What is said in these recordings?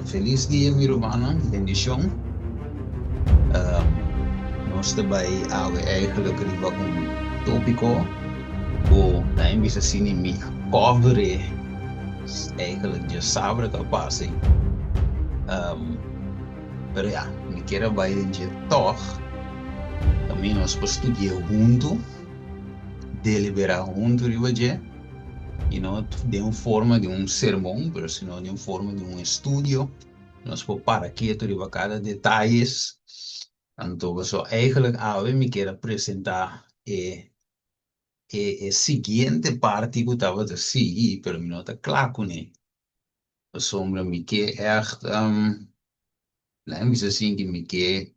Felis dia mi rumannan, bendishon. Nos ta bai awe eigenlijk riba un tópiko ku ta en bisa asina mi a kòvere eigenlijk djasabra ku a pasa. Pero ya, mi kier a bai den dje tòg, kaminda nos por studia huntu, deliberá huntu riba dje. I no den un forma di un sermon, pero sino den un forma di un estudio. Nos por para ketu riba kada detayes. Anto paso eigenlijk awe mi kier a presentá e e e siguiente parti ku tabata sigui, pero mi no ta kla kuné. Pasobra mi ke ègt, laga mi bisa asin, mi ke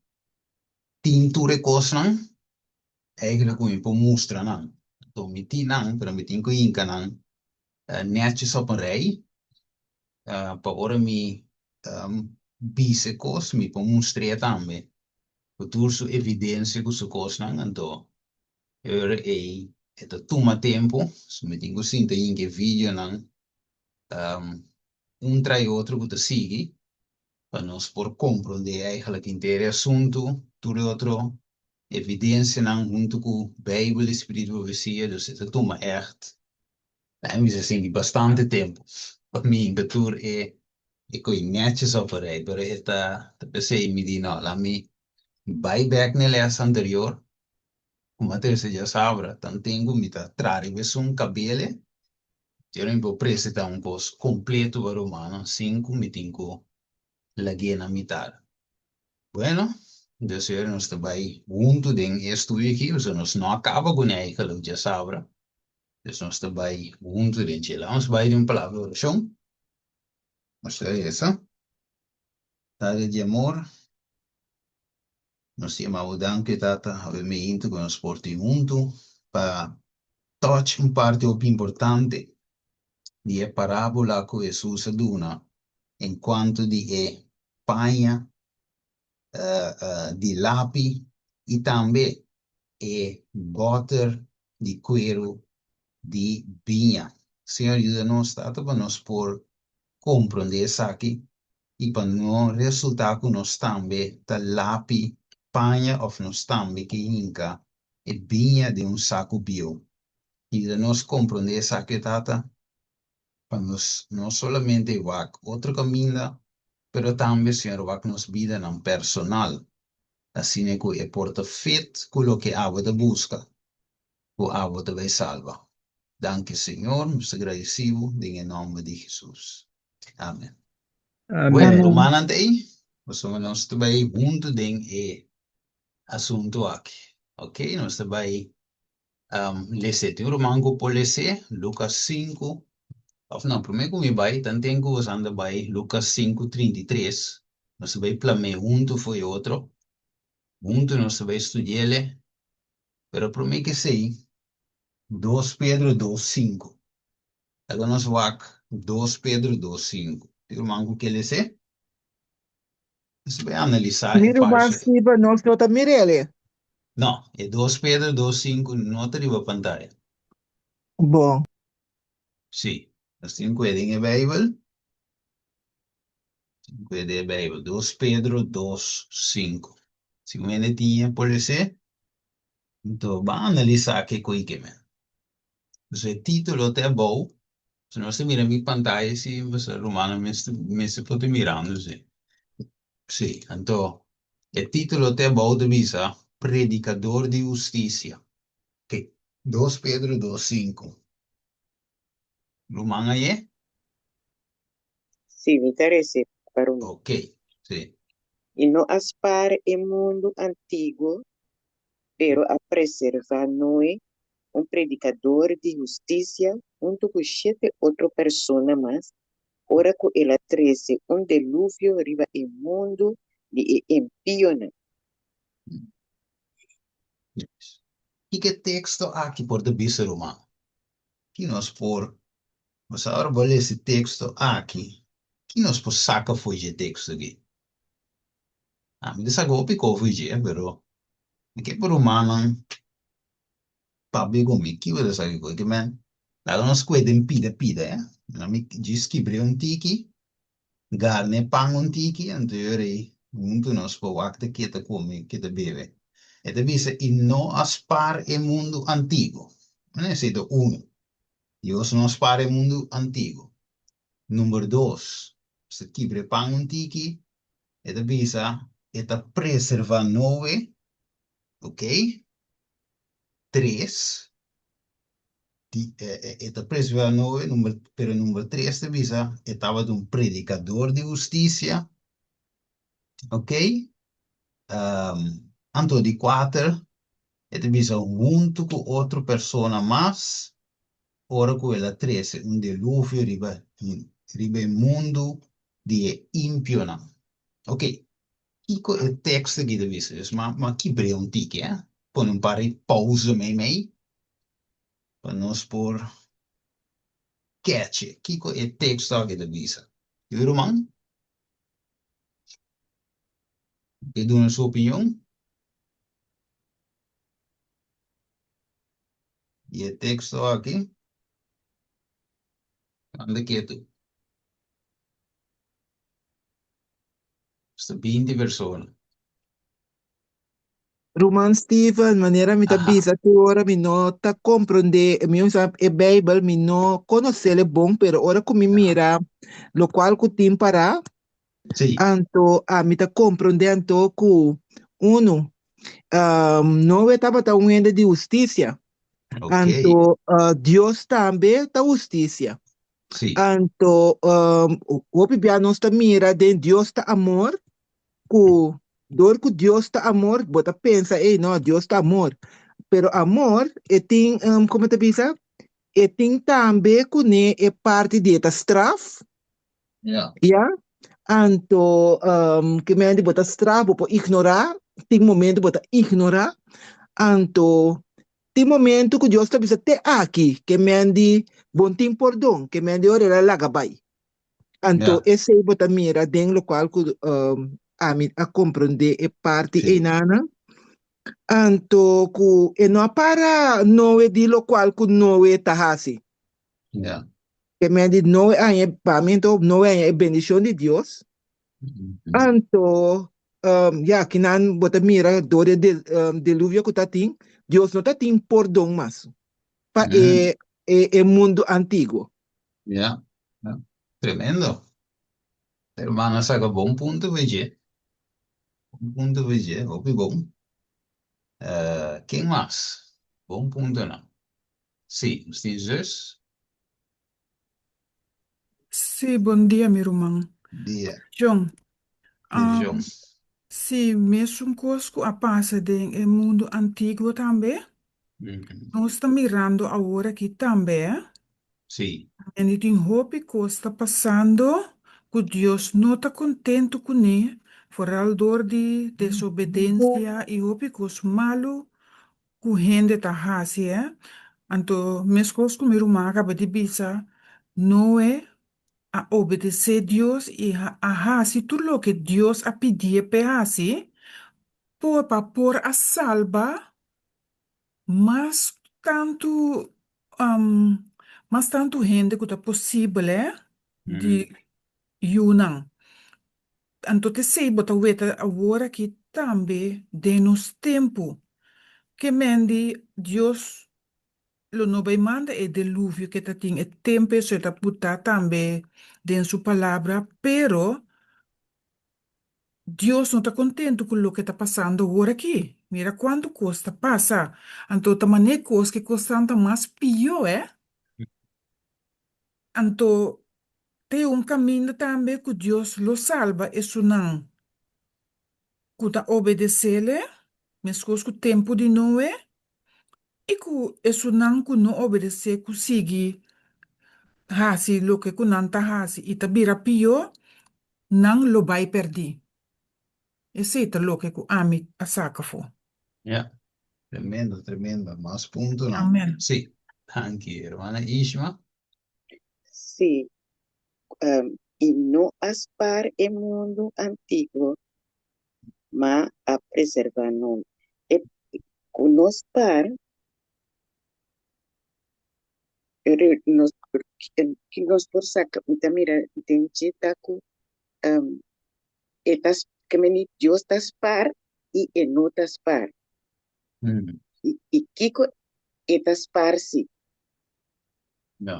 tin tur e kosnan. Eigenlijk ku mi por mustra nan. Anto mi tin nan, pero mi tin ku hinka nan netjes op een rij, pa ora mi bisa e kos, mi por mustr'é tambe ku tur su evidensia ku su kosnan. Anto e ora ei e ta tuma tempu, so mi tin ku sinta hinka e videonan un tras otro ku ta sigui pa nos por komprondé eigenlijk henter e asuntu, tur e otro evidensianan huntu ku Beibel i spiritu profesia, dus e ta tuma ègt, laga mi bisa asin, di bastante tempu pa mi hinka tur e e koi nètjes op een rij, pero e ta ta p'esei mi di no, laga mi bai bèk na e lès anterior ku mi a trese djasabra, tanten ku mi ta traha riba esun kabele, djero mi por presentá un kos kompleto pa rumannan sin ku mi tin ku lag'é na mitar. Bueno, dus ora nos ta bai huntu den e estudio aki, pasobra nos no a kaba kuné eigenlijk djasabra, dus nos ta bai huntu den dje. Laga nos bai den un palabra di orashon. Nos ta resa. Tata di amor, nos ta yama bo danki, Tata, awe meintu ku nos por tin huntu pa touch un parti hopi importante di e parábola ku Hesus a duna en kuantu di e paña di lapi i tambe e bòter di kueru di biña. Señor yuda nos, Tata, pa nos por komprondé esaki i pa no resultá ku nos tambe ta lapi paña òf nos tambe ke hinka e biña den un saku bieu. Yuda nos komprondé esaki, Tata, pa nos no solamente wak otro kaminda, pero tambe, Señor, wak nos bidanan personal, asina ku e por ta fit ku loke abo ta buska, ku abo ta bai salba. Danki, Señor, nos ta gradisí bo den e nòmber di Hesus. Amen. Bueno, Amen. rumannan ta ei, pasobra nos ta bai huntu den e asuntu aki. Ok, nos ta bai Les'é. Tin un ruman ku por les'é, Lukas sinku, òf no, promé ku mi bai, tanten ku boso anda bai Lukas sinku 33, nos ta bai plam'é huntu for e otro, huntu nos ta bai studi'el, pero promé ku esei, dos Pedro dos sinku. Laga nos wak dos Pedro dos sinku. Tin ruman ku ke les'é? Nos ta bai analisá Mi e ruman parse. Steven, nos no ta mir'el e. No, e dos Pedro dos sinku no ta riba pantaya. Bon. Sí, nos tin ku e den e Bijbel. Tin ku e den e Bijbel. Dos Pedro dos sinku. Si un hende tin e por les'é, anto ban analisá ke ku i ke men. Pasobra e título ta abou, si nos ta mira mi pantaya si, pasobra rumannan mester mester por ta mirando si. Sí, anto e título te abou ta bisa Predicador di Husticia. Ok, dos Pedro dos sinku. Ruman aye? Sí, mi ta rese pa ruman. Ok, sí. I no a spar e mundu antiguo, pero a preservá Noe, un predikador di hustisia, huntu ku shete otro persona mas, ora ku el a trese un deluvio riba e mundu di e impionan. Kiko e teksto aki por ta bisa, ruman? Ki nos por Nos ora bo lesa e teksto aki, ki nos por saka fo'i dje teksto aki? Ami ta saka hopi kos fo'i dje, pero mi ke pa rumannan papia ku mi, ki bo ta saka ko'i? Ke men, laga nos kue den pida pida, ya. Mi djis kibr'é un tiki. Garna e pan un tiki, anto e ora ei huntu nos por wak ta ke ta kome, ke ta bebe. E ta bisa, I no a spar e mundu antiguo. Esei ta unu. Dios no a spar e mundu antiguo. Number dos, nos ta kibra e pan un tiki, e ta bisa, e ta preserva Noe, ok. Tres, di e ta preserva Noe, number, pero number tres ta bisa, e tabata un predicador di husticia, ok. Anto di kuater, e ta bisa huntu ku otro persona mas, ora ku el a trese un deluvio riba riba e mundu di e impionan. Ok, kiko e teksto aki ta bisa? Dus m'a m'a kibr'é un tiki, eh? Pone un par di pausa meimei pa nos por keche kiko e teksto aki ta bisa. Yu ruman? Ke duna su opinion? Di e teksto aki? Anda ketu. Nos ta 20 persona. Ruman Steven, manera mi ta Aha. bisa tur ora mi no ta comprende, mi usa e Bijbel, mi no conocele bon, pero ora cu mi Aha. mira locual cu tin para, Sí. anto a mi ta comprende anto cu uno, um, Noe tabata un hende di husticia, Ok. anto uh, Dios tambe ta husticia. Sí. Anto um, hopi bia nos ta mira den Dios ta amor, ku dor ku Dios ta amor, bo ta pensa, ey no, Dios ta amor. Pero amor, e tin, um, como ta bisa? E tin tambe kuné e parti di e ta straf, Ja. ya? Anto, um, ke men di bo ta straf, bo por ignorá, tin momento bo ta ignorá. Anto, tin momento ku Dios ta bisa te aki, ke men di bo no tin pordon, ke men di ora el a laga bai. Anto Ja. esei bo ta mira den lokual ku um, ami a komprondé e parti Sí. einanan. Anto ku e no a para Noe di lokual ku Noe ta hasi. Ja. Ke men di Noe a haña, pa mi anto Noe a haña e bendishon di Dios. Anto um, ya, kinan bo ta mira dor e de, um, diluvio ku ta tin, Dios no ta tin pordon mas pa e, e, e mundu antiguo. Ja, ja. Tremendo. Hermana saca bon punto bij dje. Bon punto bij dje, hopi bon. Uh, ken mas? Bon puntonan. Sí, nos tin zus. Sí, bon dia mi ruman. Dia. John. John. Um, sí, mesun kos ku a pasa den e mundu antiguo tambe. Nos ta mirando awor aki tambe, eh? Sí. En tin hopi kos ta pasando ku Dios no ta kontentu kuné, foral dor di desobedensia i hopi kos malu ku hende ta hasi, eh? Anto meskos ku mi ruman a kaba di bisa, Noe a obedesé Dios i a hasi tur loke Dios a pidié p'e hasi, por pa por a salba Mas tantu mas tantu hende ku ta posibel e di yunan. Anto t'esei bo ta weta awor aki tambe den nos tempu. Ke men di Dios lo no bai manda e deluvio ke ta tin e tempu eso e ta putá tambe den su palabra, pero Dios no ta kontentu ku loke ta pasando awor aki. Mira kuantu kos ta pasa. Anto ta manera kos ku e kosnan ta mas pió, eh? Anto te un kaminda tambe ku Dios lo salba esunnan ku ta obedes'El, meskos ku tempu di Noe, i ku esunnan ku no obedes'E ku sigui hasi loke ku nan ta hasi i ta bira pió, Nan lo bai pèrdí. Esei ta loke ku ami a saka afó. Ja, tremendo, tremendo. Mas puntonan. Amen. Sí, danki, hermana Ishma. Sí, i no a spar e mundu antiguo, ma a preservá nos. E ku no spar, nos, ki nos por saka? Mi ta mira den dje ta ku. Um, e ta, ke men Dios ta spar i e no ta spar. I kiko e ta spar si? Ja.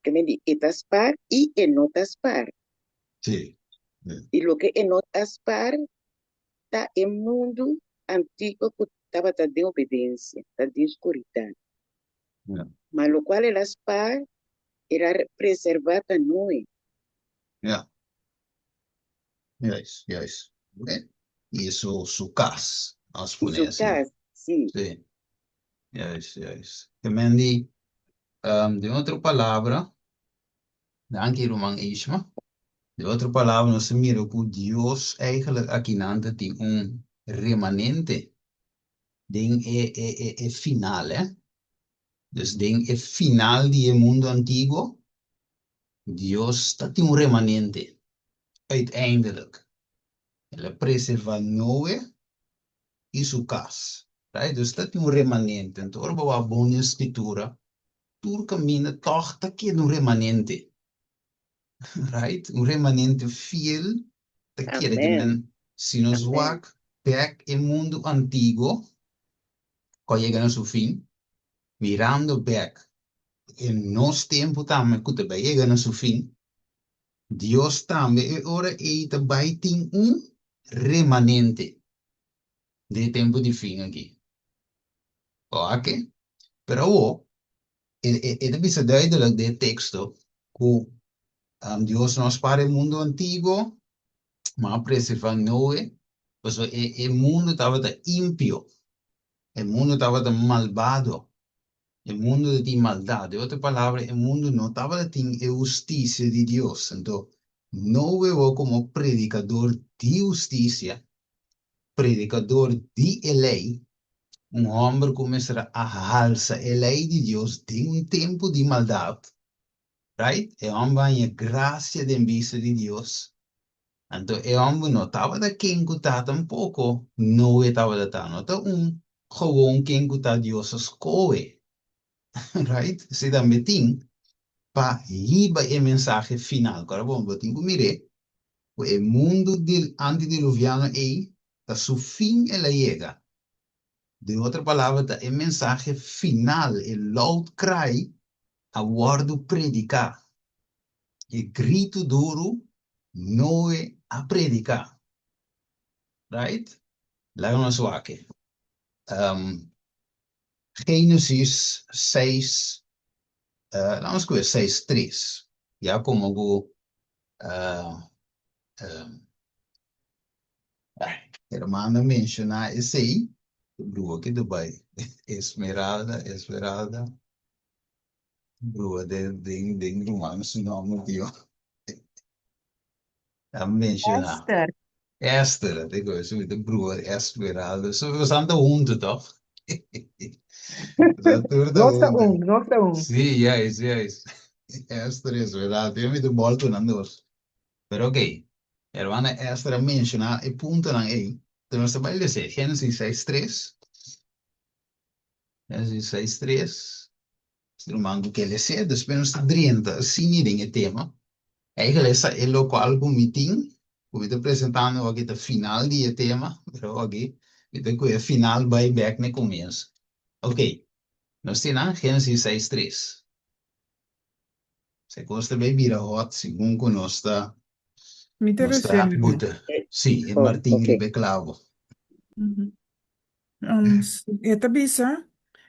Ke men e ta spar i e no ta spar. Sí. I loke e no ta spar ta e mundu antiguo ku tabata den obedensia, ta den skuridat. Ja. Ma lokual el a spar, el a preservá ta Noe. Ja. Juist, juist. Oké. I su, su kas, nos I pone su asina. kas, sí. Sí. Juist, juist. Ke men di, um, den otro palabra, danki ruman Ishma. Den otro palabra nos ta mira ku Dios eigenlijk akinan ta tin un remanente den e, e, e, e final, eh. Dus den e final di e mundu antiguo, Dios ta tin un remanente, uiteindelijk. El a preserva Noe i su kas. Right? Dus ta tin un remanente. Anto ora bo wak bon den Scritura, tur kaminda tòg ta keda un remanente. Right? Un remanente fiel ta keda. Ke Amèn. men, si nos Amèn. wak bèk e mundu antiguo, ku a yega na su fin, mirando bèk e nos tempu tambe ku ta bai yega na su fin, Dios tambe e ora ei ta bai tin un remanente den e tempu di fin aki. Oke? Pero awor, e, e, e ta bisa duidelijk den e teksto ku um, Dios no a spara e mundu antiguo, ma a preserva Noe, pasobra e, e mundu tabata impio, e mundu tabata malbado, e mundu ta tin maldat. Den otro palabra, e mundu no tabata tin e hustisia di Dios. Anto, Noe wou komo predikador di hustisia, predikador di e lei, un hòmber ku mester a halsa e lei di Dios den un tempu di maldat, right? E hòmber a haña grasia den bista di Dios. Anto e hòmber no tabata ken ku ta tampoko Noe tabata ta. No ta un gewoon ken ku ta Dios a skohe, right? Esei tambe tin pa hiba e mensahe final. Kòrda bon, bo tin ku mir'é ku e mundu di antidiluviano ei ta su fin el a yega. Den otro palabra ta e mensahe final, e loud cry a wòrdu prediká. E gritu duru Noe a prediká. Right? Laga nos wak. Um, Génesis 6, uh, laga nos kohe 6, 3. Ya komo ku uh, um, Hermana menshoná esei, brua ki ta bai Esmeralda, Esmeralda, brua den den den ruman su nòmber tio. A menshoná. Esther. Esther, te ku eso mi ta brua Esmeralda. So boso ta huntu tòg? Boso tur ta Nos ta huntu. un, nos ta un. Sí, juist, juist. Esther, Esmeralda, mi ta bòltu nan dos. Pero ok, hermana Esther a menshoná e puntonan ei, enton nos ta bai lesa Génesis 6 3, Génesis 6 3, si ruman ku ke les'é, despues nos ta drenta asina den e tema. Eigenlijk esa e lokual ku mi tin, ku mi ta presentando aki ta final di e tema, pero aki mi ta ku e final bai bèk na e komienso. Ok, nos tin nan Génesis 6 3. Se kos ta bay bira hot segun ku nos ta Mi ta nos ta recién mismo. buta. Sí, e Oh, martin ok. riba e clavo. Um, e ta bisa,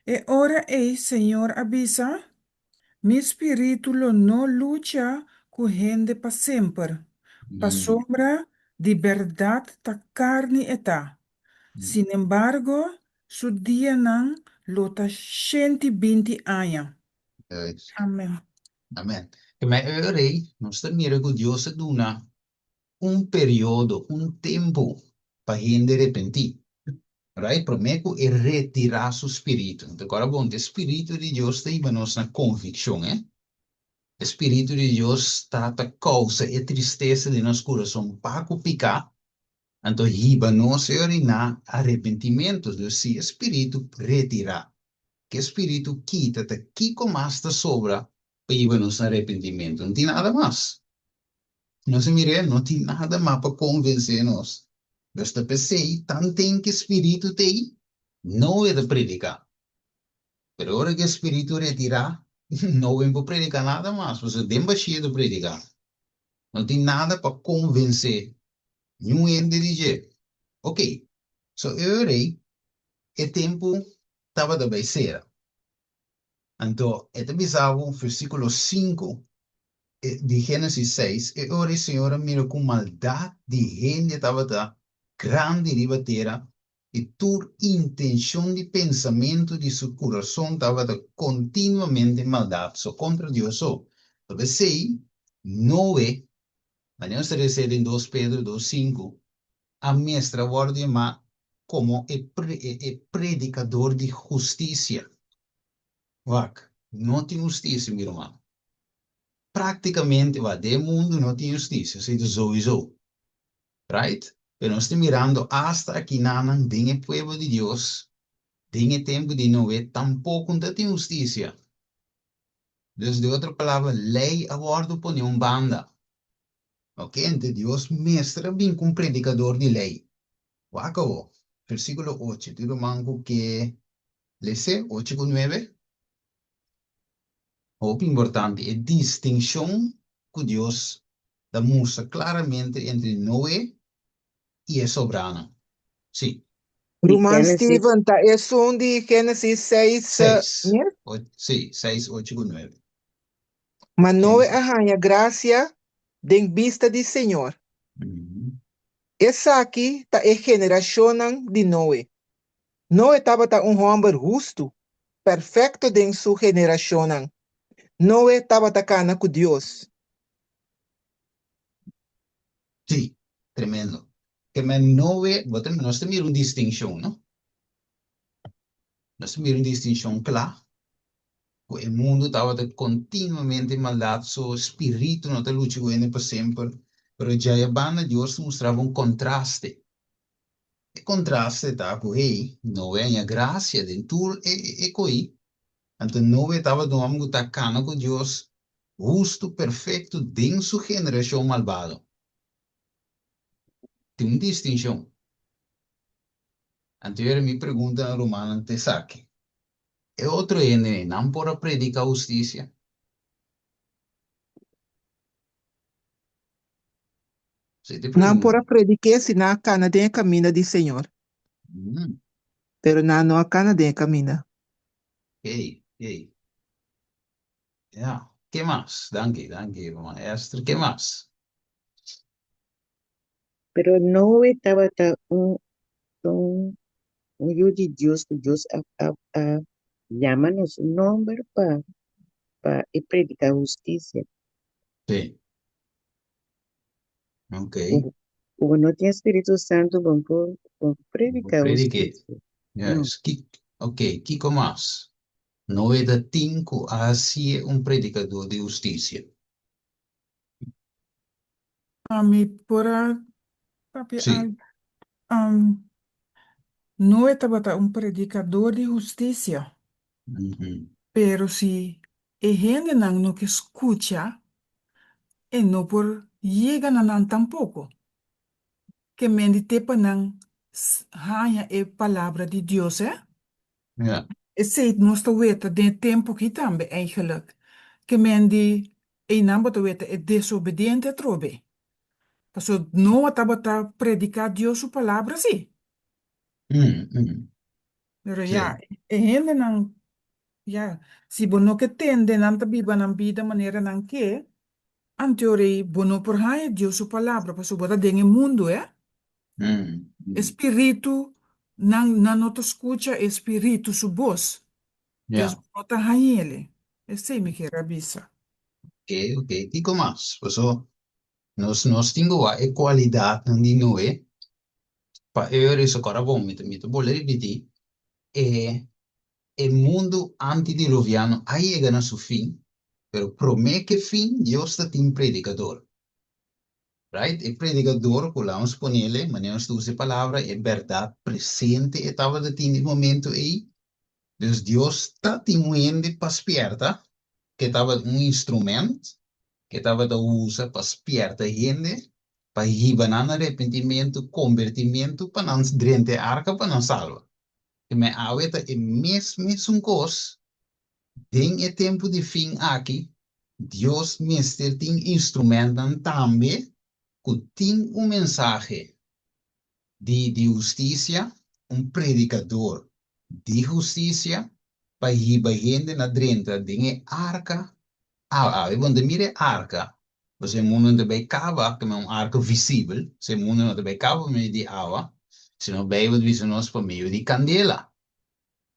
E ora ei Señor a bisa, Mi spiritu lo no lucha ku hende pa semper, pasobra di bèrdat ta karni e ta. Sinembargo, su dianan lo ta 120 aña. Juist. Amen. Amen. Ke mei ora ei, nos ta mira ku Dios a duna un periodo, un tempu pa hende repentí. Right? Promé ku e retirá su spiritu. Te kòrda bon, e spiritu di Dios ta hiba nos na konvikshon, eh? E spiritu di Dios ta ta kousa e tristesa den nos kurason pa ku piká, anto hiba nos e ora ei na arepentimentu. Dus si e spiritu retirá, ku e spiritu kita, ta kiko mas ta sobra pa hiba nos na arepentimentu? No tin nada mas. Nos a mir'é, no tin nada mas pa konvensé nos. Nos ta p'esei, tanten ku e spiritu t'ei, Noe ta prediká. Pero ora ku e spiritu retirá, Noe no por prediká nada mas, pasobra den bashí e ta prediká. No tin nada pa konvensé niun hende di dje. Oké, so e ora ei, e tempu tabata bai sera. Anto e ta bisa bo, versíkulo sinku di Génesis seis, E ora e Señor a mira ku maldat di hende tabata grandi riba tera, i tur intenshon di pensamentu di su kurason tabata kontinuamente maldat so kontra Dios so. Ta p'esei Noe, manera nos ta lesa den dos Pedro dos sinku, a mester a wòrdu yamá komo e e predikador di hustisia. Wak, no tin hustisia, mi ruman. Práktikamente, wak, den e mundu no tin hustisia, esei ta souiso. Right? Pero nos ta mirando asta akinanan den e pueblo di Dios, den e tempu di Noe, tampoko no ta tin hustisia. Dus, den otro palabra, lei a wòrdu pone un banda. Ok, ente Dios mester a bin ku un predikador di lei. Wak awo, versíkulo ocho, tur ruman ku ke les'é, ocho ku nuebe. Hopi importante e distinshon ku Dios ta mustra klaramente entre Noe i e sobranan. Sí. Ruman Génesis. Steven, ta esun di Génesis seis, Seis. mes? Sí, seis, ocho ku nuebe. Ma Noe a Génesis. haña grasia den bista di Señor. Esaki ta e generashonnan di Noe. Noe tabata un hòmber hustu, perfekto den su generashonnan. Noe tabata kana ku Dios. Sí, tremendo. Ke men Noe, bo ta, nos ta mira un distinshon, no? Nos ta mira un distinshon kla ku e mundu tabata kontinuamente maldat, so spiritu no ta lucha ku hende pa semper, pero djaya banda Dios ta mustraba un kontraste. E kontraste ta ku, hey, Noe a haña grasia den tur e e koi, anto Noe tabata un hòmber ku ta kana ku Dios hustu, perfekto den su generashon malbado. Tin un distinshon. Anto yora mi pregunta na rumannan ta esaki, E otro hende nan por a predica husticia? Si te Nan por pregunta. a prediké si nan a kana den e kaminda di Señor, pero nan no a kana den e kaminda. Ey, ey. Ja, ke mas? Danki, danki, ruman Esther. Ke mas? Pero Noe tabata un un un yu di Dios ku Dios a a a yama na su nomber pa pa e prediká hustisia. Sí. Ok. Ku ku bo no tin Spiritu Santu bo no por bo no por Bo prediká prediké. hustisia. No. Juist. Ki, ok, kiko mas? Noe ta tin ku a hasié un predikadó di hustisia. Ami por a papia Sí. algu. Noe tabata un predikador di hustisia, pero si e hendenan no ke skucha, e no por yega na nan tampoko. Ke mende te pa nan haña e palabra di Dios, eh? Ja. Esei nos ta weta den e tempu aki tambe eigenlijk. Ke men di einan bo ta weta e desobediente atrobe. Paso Noa tabata prediká Dios su palabra sí. Pero ya, e hendenan, ya, si bo no ke tende nan ta biba nan bida manera nan ke, anteorei bo no por haña Dios su palabra paso bo ta den e mundu, eh. E spiritu, nan, nan no ta skucha e spiritu su bos. Dus bo no ta hañ'ele. Esei mi kier a bisa. Ok, ok. Kiko mas? Paso nos, nos tin ku wak e kualidatnan di Noe pa e ora esaki. Ora bon, mi ta, mi ta bolbe ripití, e, e mundu antidiluviano a yega na su fin, pero promé ku e fin Dios ta tin predikador. Right? E predikador ku lanos ponele, manera nos ta usa e palabra, e bèrdat presente e tabata tin di momento ei. Dus Dios ta tin un hende pa spièrta, ke tabata un instrument. Ku e tabata usa pa spièrta hende, pa hiba nan na repentimentu, kombertimentu, pa nan drenta e arka pa nan salba. Te me awe ta e mes mesun kos den e tempu di fin aki, Dios mester tin instrumentnan tambe ku tin un mensahe di di hustisia, un predikador di hustisia, pa hiba hende na drenta den e arka. Awe, awe bo no ta mira e arka, pasobra e mundu no ta bai kaba, ta un arka visibel, pasobra e mundu no ta bai kaba pa medio di awa, sino Beibel ta bisa nos pa medio di kandela,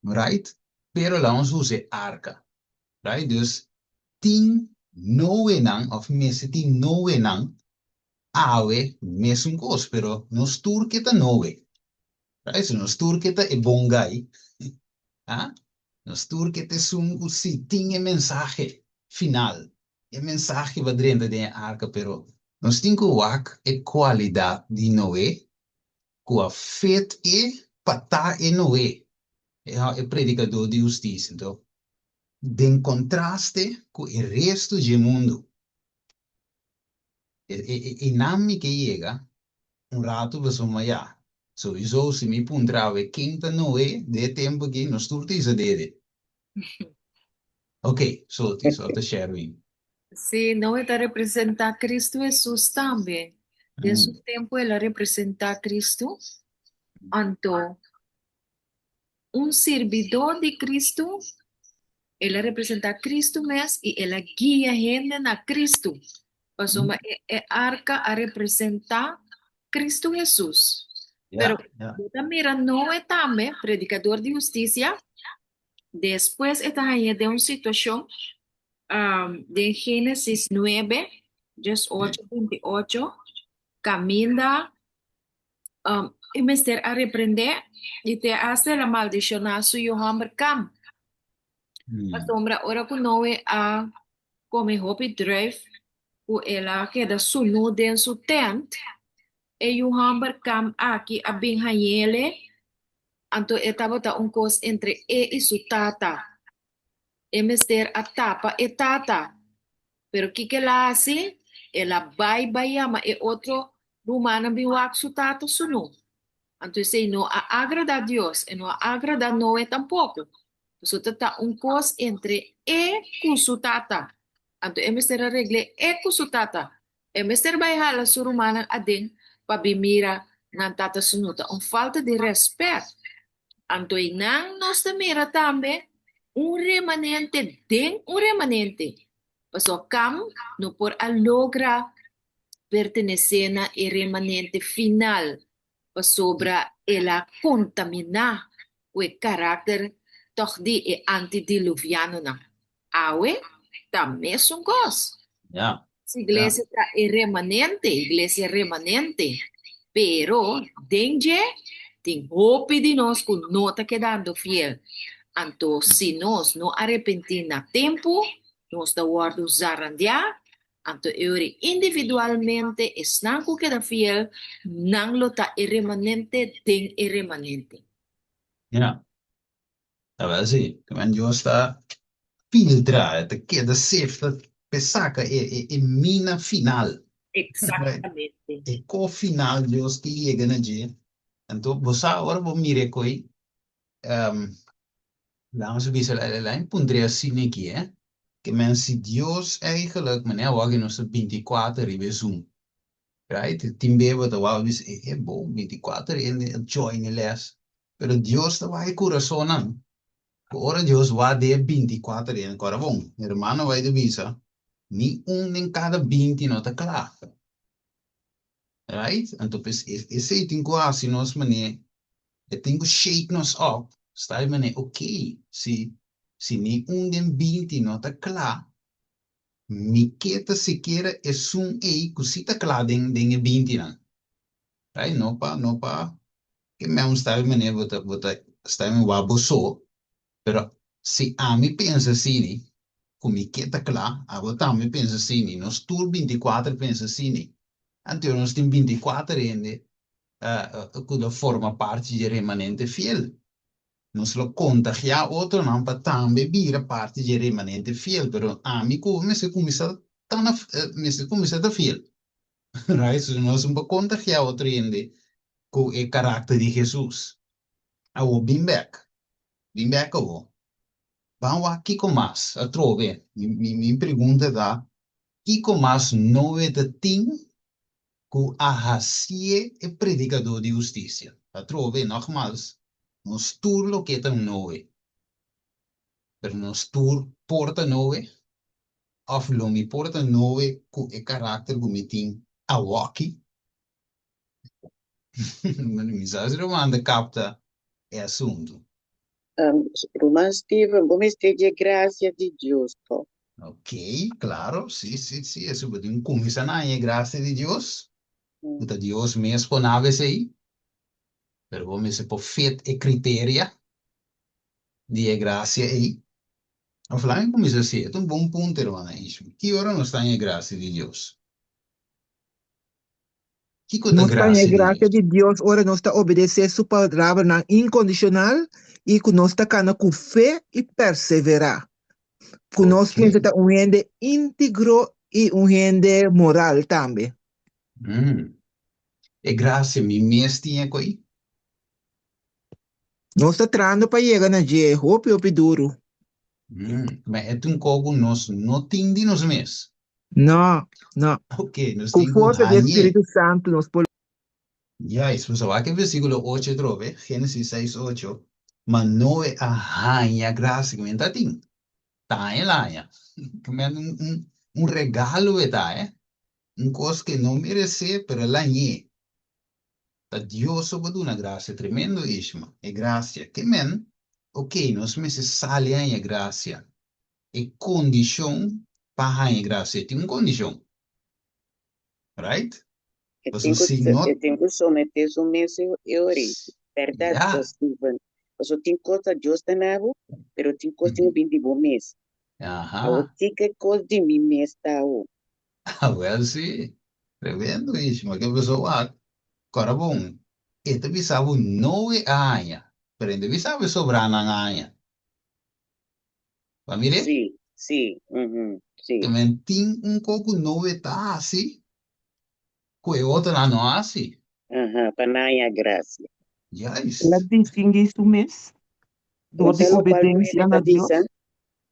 right? Pero laga nos usa e arka, right? Dus tin Noenan, òf mester tin Noenan Awe mesun kos, pero nos tur ke ta Noe. Right? So nos tur ke ta e bon guy. Ha? Nos tur ke ta esun ku si tin e mensahe final. E mensahe ba drenta den e arka, pero nos tin ku wak e kualidat di Noe ku a fit e pa ta e Noe, e predikadó di hustisia. Anto, den kontraste ku e restu dje mundu. E nan mi ke yega un ratu pasobra ya souiso si mi puntra awe ken ta Noe den e tempu aki nos tur ta isa dede. Ok, Soti, Sota Sherwin. Sí, Noe ta representá Cristo Hesus tambe. Den su tempu el a representá Cristo. Anto Un sirbidó di Kristu, el a representá Kristu mes i el a guia hende na Kristu, pasobra e e arka a representá Kristu Hesus. Pero bo ta mira Noe tambe, predikador di hustisia, despues e ta hañ'é den un situashon den Génesis nuebe, diesocho, bintiocho, kaminda E mester a reprendé i te asta el a maldishoná su yu hòmber Kam. Pasobra ora ku Noe a kome hopi druif ku el a keda sunú den su tènt, e yu hòmber Kam aki a bin hañ'ele, anto e tabata un kos entre e i su tata. E mester a tapa e tata. Pero kiko el a hasi? El a bai bai yama e otro rumannan bin wak su tata sunú. Anto esei no a agradá Dios, e no a agradá Noe tampoko. Pasobra ta ta un kos entre e ku su tata. Anto e mester a regl'é e ku su tata. E mester bai hala su rumannan aden pa bin mira nan tata sunú. Ta un falta di rèspèt. Anto einan nos ta mira tambe un remanente den un remanente, pasobra Kam no por a logra pertenesé na e remanente final pasobra el a kontaminá ku e karakter tòg di e antidiluvianonan. Awe ta mesun kos. Si iglesia ta e remanente, iglesia remanente, pero den dje tin hopi di nos ku no ta kedando fiel. Anto si nos no arepentí na tempu, nos ta wòrdu zarandiá, anto e ora individualmente esnan ku keda fiel, nan lo ta e remanente den e remanente. Ja. Ta wel si, men Dios ta filtra, e ta keda sefta p'e saka e e e mina final. Exactamente. E ko final Dios ke yega na dje. Anto bo sa ora bo mira e koi, laga bisa la mi puntra e asina aki eh, ke men si Dios eigenlijk, manera awor aki nos ta 24 riba e Zoom, Right? Tin bes bo ta wak bo bisa, e bo, 24 hende a join e les. Pero Dios ta wak e kurasonnan. Ku ora Dios wak den e 24 hende, kòrda bon, hermano bai ta bisa, ni un den kada 20 no ta kla. Right? Anto pues esei tin ku hasi nos manera, e tin ku shake nos up, sta e manera, okay, si si ni un den 20 no ta kla, Mi ke ta sikiera esun ei ku si ta kla den den e bintinan. Right? No pa no pa ke men sta e manera bo ta bo ta sta e wak bo so, pero si ami pensa asini ku mi ke ta kla, abo tambe pensa asini, nos tur 24 pensa asini, anto nos tin 24 hende ku ta forma parti dje remanente fiel. Nos lo kontagiá otronan pa tambe bira parti dje remanente fiel, pero ami ku bo mester kuminsá ta na, mester kuminsá ta fiel. Right? So nos no por kontagiá otro hende ku e karakter di Hesus. Awor bin bèk, bin bèk awor. Ban wak kiko mas atrobe. Mi mi mi pregunta ta, kiko mas Noe ta tin ku a hasié e predikadó di hustisia? Atrobe, nogmals, nos tur loke ta Noe. Pero nos tur por ta Noe? Òf lo mi por ta Noe ku e karakter ku mi tin awoki? Mi sa si ruman ta kapta e asuntu. Ruman Steven, bo mester dje gracia di Dios to. Ok, claro, si, si, si, eso bo tin cuminsa na haña e gracia di Dios, cu ta Dios mes por naba esey, pero bo mester por fit e criteria di e gracia ey. Of laga mi cuminsa así, e ta un bon punto, hermana Ishmi, ki ora nos ta haña e gracia di Dios? Kiko ta Nos ta haña grasia e di grasia Dios? di Dios ora nos ta obedesé su palabranan inkondishonal i ku nos ta kana ku fe i perseverá. Ku nos Ok. mester ta un hende íntegro i un hende moral tambe. Mm. E grasia mi mes tin e koi? Nos ta trahando pa yega na dje hopi hopi duru. Mm. Ma e ta un kos ku nos no tin di nos mes. No, no. Ok, nos Ku tin ku forsa di e hañ'é. Spiritu Santu nos por. Juist, nos a wak e versíkulo ocho atrobe, Génesis seis ocho, Ma Noe a haña grasia ku men ta tin. Ta haña el a haña. Ku men un, un, un regalo e ta, eh. Un kos ku e no meresé, pero el a hañ'é. Ta Dios so por duna grasia. Tremendo, Ishma. E grasia. Ke men, ok, nos mester sali haña grasia. E kondishon pa haña grasia tin un kondishon, right? E Pasobra tin ku si no. e tin ku someté su mes e ora. Bèrdat, Ya. Steven. Pasobra tin kos ta Dios ta na bo, pero tin kos tin ku bin di bo mes. Awor Aha. kiko e kos di mi mes ta awor? Awel si. Tremendo Ishma. Ke pasó wak? Kòrda bon, e ta bisa bo noe a haña, pero e no ta bisa bo e sobranan a haña. Ba mir'é? Sí, sí, mhm, sí. Te men tin un ko ku Noe ta hasi ku e otronan no hasi. Aha, pa nan haña grasia. Juist. El a distinguí su mes dor Un di ta lokual nuebe obedensia ta na Dios. bisa,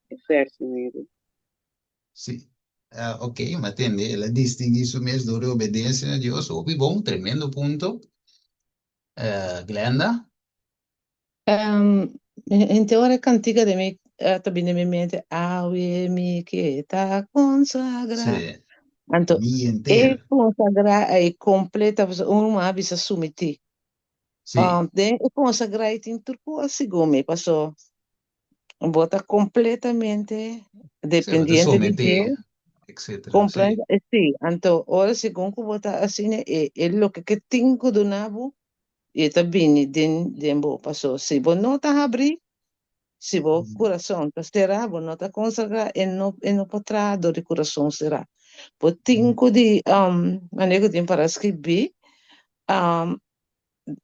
e verso nuebe. Sí. Ah, ok, mi a tende. El a distinguí su mes dor di obedensia na Dios. Hopi bon, tremendo punto. Eh, Glenda? Um, henter ora e kantika den mi ta bini den mi mente, Awe mi ke ta konsagrá. Sí, Anto, mi e henter. konsagrá ei kompleta, pasobra un ruman a bisa sumití. Sí, Um, den e konsagrá ei tin tur kos segun mi, paso bo ta kompletamente sí, bo ta dependiente di someté, dje. etcétera. Sí, Kompleta, sí, anto ora segun ku bo ta asina, e, e loke ke tin ku duna bo, i e ta bini den den bo. Paso si bo no ta habrí, si bo kurason ta será, bo no ta konsagrá, e no e no por traha dor di kurason será. Bo tin ku di manera ku tin para skribí,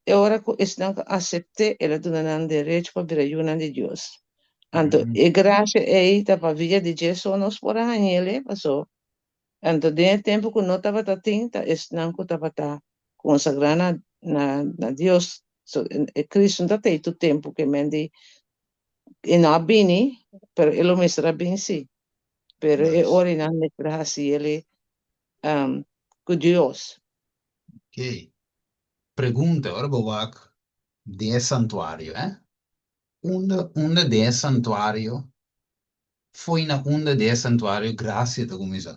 e ora ku esnan ku asept'é, el a duna nan derecho pa bira yunan di Dios. Anto e grasia ei ta pa via di dje so nos por a hañ'el, paso Anto den e tempu ku no tabata tin, ta esnan ku tabata konsagrá na na na Dios. So, e Cristo no ta tei tur tempu ke men di e no a bini, pero e lo mester a bin si. Pero e Juist. ora nan mester a hasi el ku Dios. Ok. Pregunta, ora bo wak den e santuario, eh? Unda unda den e santuario Fo'i na unda di e santuario gracia ta cuminsa?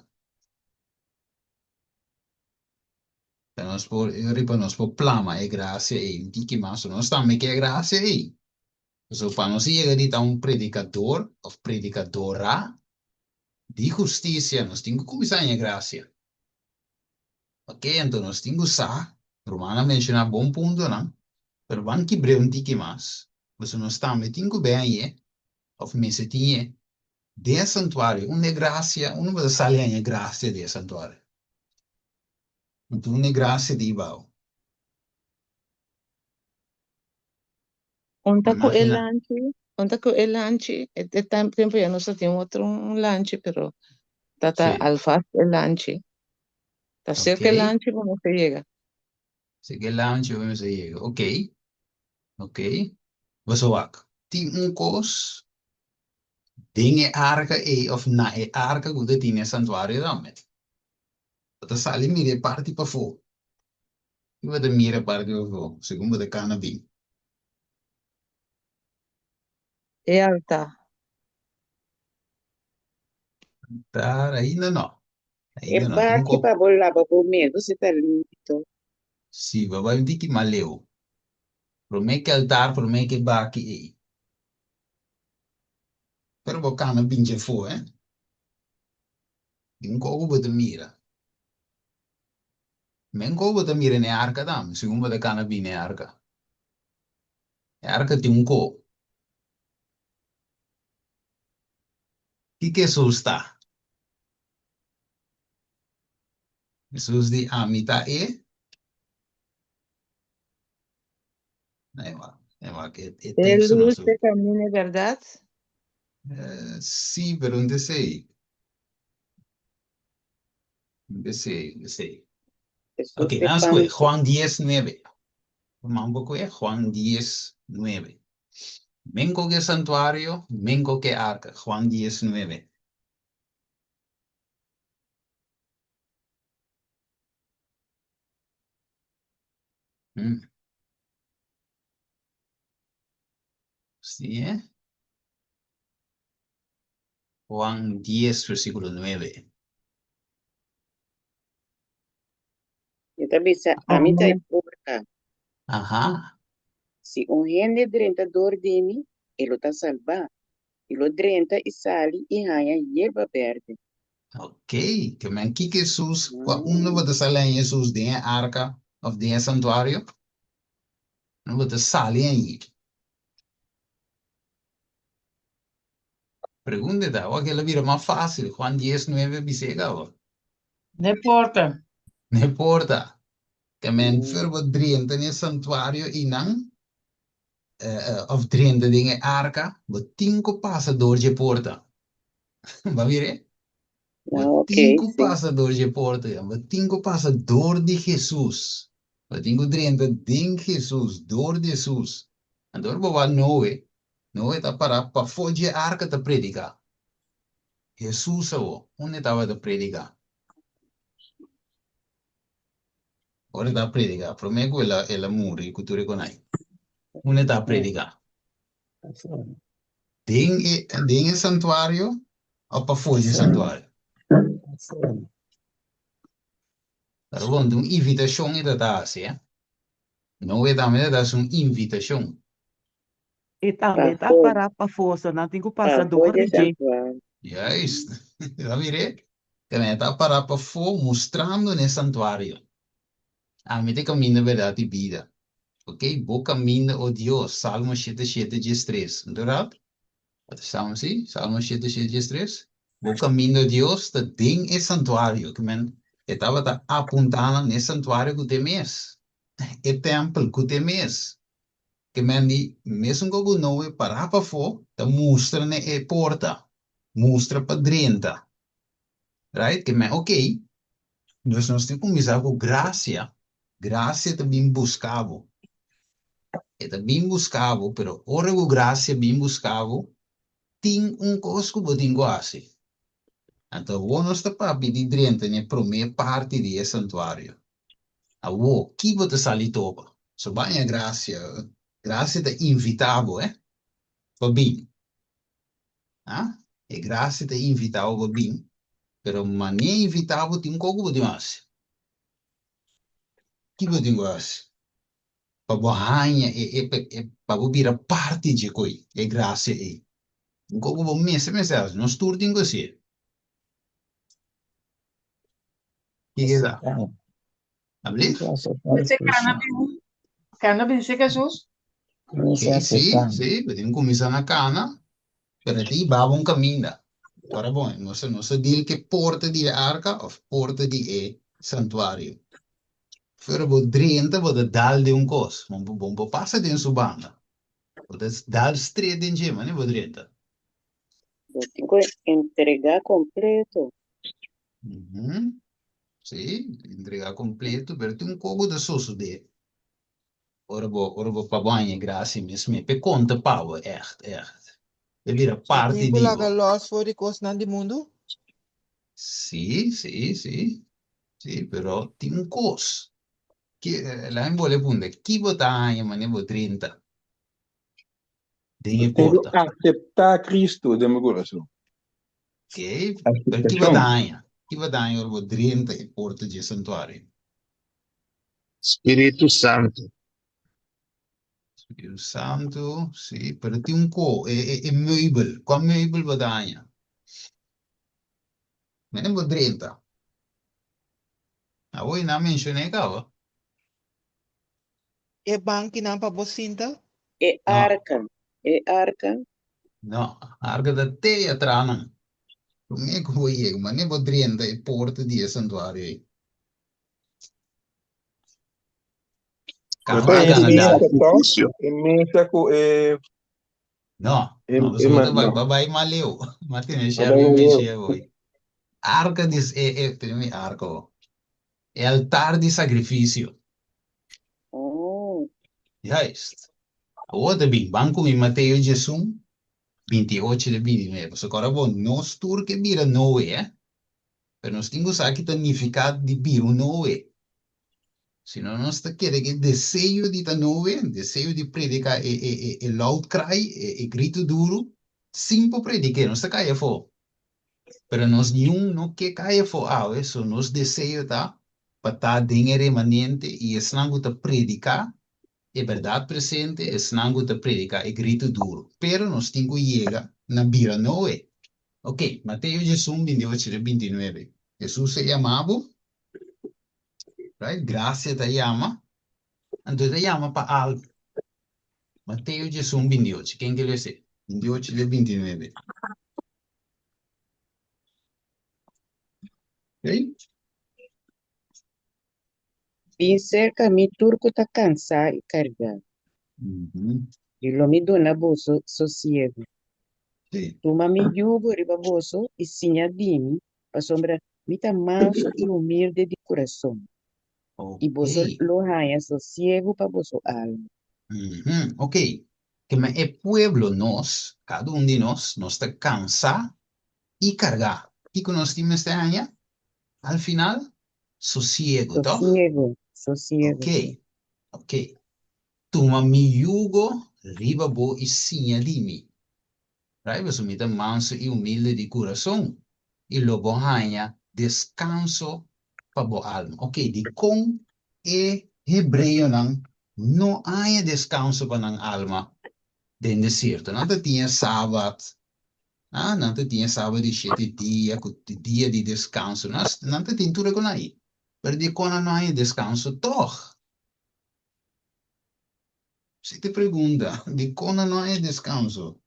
Pa nos por, riba nos por plama e gracia ei un tiki mas, nos tambe ke e gracia ei. Pasobra pa nos yega di ta un predicador of predicadora di husticia, nos tin cu cuminsa haña gracia. Ok, anto nos tin cu sa, ruman a menciona bon puntonan, pero ban kibr'é un tiki mas, pasobra nos tambe tin cu ben hañ'é Of mester tin e den e santuario? Unda e gracia? Unda bo ta sali haña e gracia den e santuario? Anto unda e gracia di bao? Un ta ku e Imagina. lanchi, un ta ku e lanchi, e e tempu ya nos a tin otro un lanchi, pero Ta ta Sí. alvast e lanchi. Ta serka e Ok. lanchi bo mester yega. Serka e lanchi bo mester yega. Ok. Ok. Boso wak. Tin un kos den e arka ei of na e arka ku ta tin na e santuario tambe. Bo ta sali mira e parti pafó. Ki bo ta mira e parti pafó segun bo ta kana bin? E altar. Altar ainda no. E Ainda no. Tin un baki kop. pa bo laba bo mes, bo si ta limpi to. Si, bo bai un tiki mas leu. Promé ke altar, promé ke baki ei. Pero bo kana bin dje afó, eh. Tin un kos ku bo ta mira. Men kos bo ta mira na e arka tambe, segun bo ta kana bin na e arka. E arka tin un ko. Kiko Hesus ta? Hesus di, Ami ta e. Nee, wak, nee, wak, e, e E teksto no lus, su. e kaminda, e bèrdat. Eh, sí, pero no ta esei. No ta esei, no ta esei. Hesus Ok, e nan pan. skohe Juan 10, 9. Man bo kohe Juan 10, 9. Men koke santuario, men koke arka. Juan 10, 9. Mm. Sí, eh? Juan 10, versículo 9. E ta bisa, Ami ta e porta. Aha. Si un hende drenta dor di mi, e lo ta salbá. E lo drenta i sali i haña yerba bèrdè. Ok, ke men kiko Hesus, kua unda bo ta sali haña Hesus, den e arka òf den e santuario? Unda bo ta sali hañ'é? Pregunta ta, awor ke el a bira mas fásil, Juan dies nuebe bis'é kaba. N'e porta. N'e porta. Ke men fer bo drenta den e santuario einan, òf drenta den e arka, bo tin ku pasa dor dje porta. Bo a mir'é? Bo Ah, ok, tin ku sí. pasa dor dje porta ya. Bo tin ku pasa dor di Hesus. Bo tin ku drenta den Hesus, dor di Hesus. Anto ora bo wak Noe, Noe ta pará pafó dje arka ta prediká. Hesus awor, unda e tabata prediká? Ora e ta prediká, promé ku el a el a muri ku tur e konai, unda e ta prediká? Den e den e santuario òf pafó dje santuario? Pero bon, ta un invitashon e ta ta hasi, eh. Noe tambe ta ta hasi un invitashon. E tambe ta Pafó. pará pafó, so nan tin ku pasa Pafó dor dje di dje. santuario. Juist. Ta mir'é? Tambe ta pará pafó mustrando n'e santuario. Ami ta e kaminda, bèrdat i bida. Ok, bo kaminda, o Dios, Salmo shete shete diestres. No ta bèrdat? Bo ta Salmo si? Salmo shete shete diestres. Bo kaminda, o Dios, ta den e santuario. Ke men e tabata apuntá nan n'e santuario ku ta e mes, e tèmpel ku ta e mes. Ke men di mesun ku ku Noe pará pafó ta mustra n'e e porta, mustra pa drenta. Right? Ke men ok, dus nos tin kuminsá ku grasia. Grasia ta bin buska bo. E ta bin buska bo, pero ora ku grasia bin buska bo, tin un kos ku bo tin ku hasi. Anto awor nos ta papia di drenta n'e promé parti di e santuario. Awor, ki bo ta sali topa? So baña grasia. Grasia ta invitá bo, eh, pa bin. Ah, e grasia ta invitá bo pa bin, pero manera e invitá bo tin un kos ku bo tin hasi. Ki bo tin ku hasi? Pa bo haña e, e, e, pa bo bira parti dje koi, e grasia ei. Un kos ku bo mester mester hasi. Nos tur tin ku hasié. Kiko ta? Ablief? Mester kana bin, kana bin serka Hesus. Ok, sí, sí, bo tin kuminsá na kana, pero e ta hiba bo un kaminda. Ora bon, nos nos ta deal ku e porta di e arka òf porta di e santuario. Pero bo drenta bo ta dal den un kos, bo bo bo pasa den su banda. Bo ta dal stret den dje, manera bo drenta. Bo tin ku entregá kompleto. Mhm. Sí, entrega kompleto, pero tin un koko ta sosodé. Ora bo, ora bo pa bo haña grasia mes mes, p'e konta pa bo, ègt, ègt. E bira Bo parti tin ku di laga bo. lòs for di kosnan di mundu? Sí, sí, sí. Sí, pero tin un kos. Ki, laga mi bolbe punta, ki bo ta haña manera bo drenta den Bo e tin ku porta? aseptá Kristu den bo kurason. Ok, pero ki bo ta Aseptashon. haña? Ki bo ta haña ora bo drenta e porta dje santuario? Spiritu Santu. Spiritu Santu, sí, pero tin un ko, e, e, e meubel, kua meubel bo ta haña? Menen bo drenta. Awor i nan menshoné kaba. E bankinan pa bo sinta? E No. arka, e arka. No, arka ta te atrás nan. Promé ku bo yega, mane bo drenta e porta di e santuario ei. Bo Kaba ta a e gana mesa dal. tòg? E mesa ku e No, e no, e pasobra ma ta bai no. ba bai mas leu. Ma tene Ba bai Sherwin mas leu. Michel hoy. Arka di e e tene mi arka ho. E altar di sakrifisio. Oh. Juist. Awor ta bin, ban ku mi Mateo 11, 28 te 29. Pasobra kòrda bo, nos tur ke bira Noe, eh. Pero nos tin ku sa ki ta nifiká di bira un Noe. Si no nos ta kere ku e deseo di ta Noe, deseo di prediká e e e e loud cry, e e gritu duru, sin por predik'é, nos ta kai afó. Pero nos niun no ke kai afó awe, so nos deseo ta pa ta den e remanente i esnan ku ta prediká e bèrdat presente, esnan ku ta prediká e gritu duru. Pero nos tin ku yega na bira Noe. Ok, Mateo 11, 28 te 29. Hesus a yama bo, right? Grasia ta yama, anto e ta yama pa algu. Mateo 11, 28. Ken ke lesa? 28 te 29. Ok? Bin serka mi tur ku ta kansá i kargá, i lo mi duna boso sosiegu. Tuma mi yugo riba boso i siña di mi, pasobra mi ta mansu i humilde di kurason, i boso lo haña sosiegu pa boso alma. Ok, kema e pueblo nos, kada un di nos, nos ta kansá i kargá. Kiko nos tin mester haña? Al final, sosiego, tòg? Sosiego, sosiego, Ok, sí. ok. Tuma mi yugo riba bo i siña di mi. Right? Pasobra mi ta manso i humilde di kurason, i lo bo haña deskanso pa bo alma. Ok, dikon e hebreonan no haña deskanso pa nan alma den desierto? Nan ta tin e sabat, Ah, nan ta tin e sabat di shete dia ku dia di deskanso. Nan, nan ta tin tur e kon ai. Pero dikon nan no haña deskanso tòg? Si te pregunta, dikon nan no haña deskanso?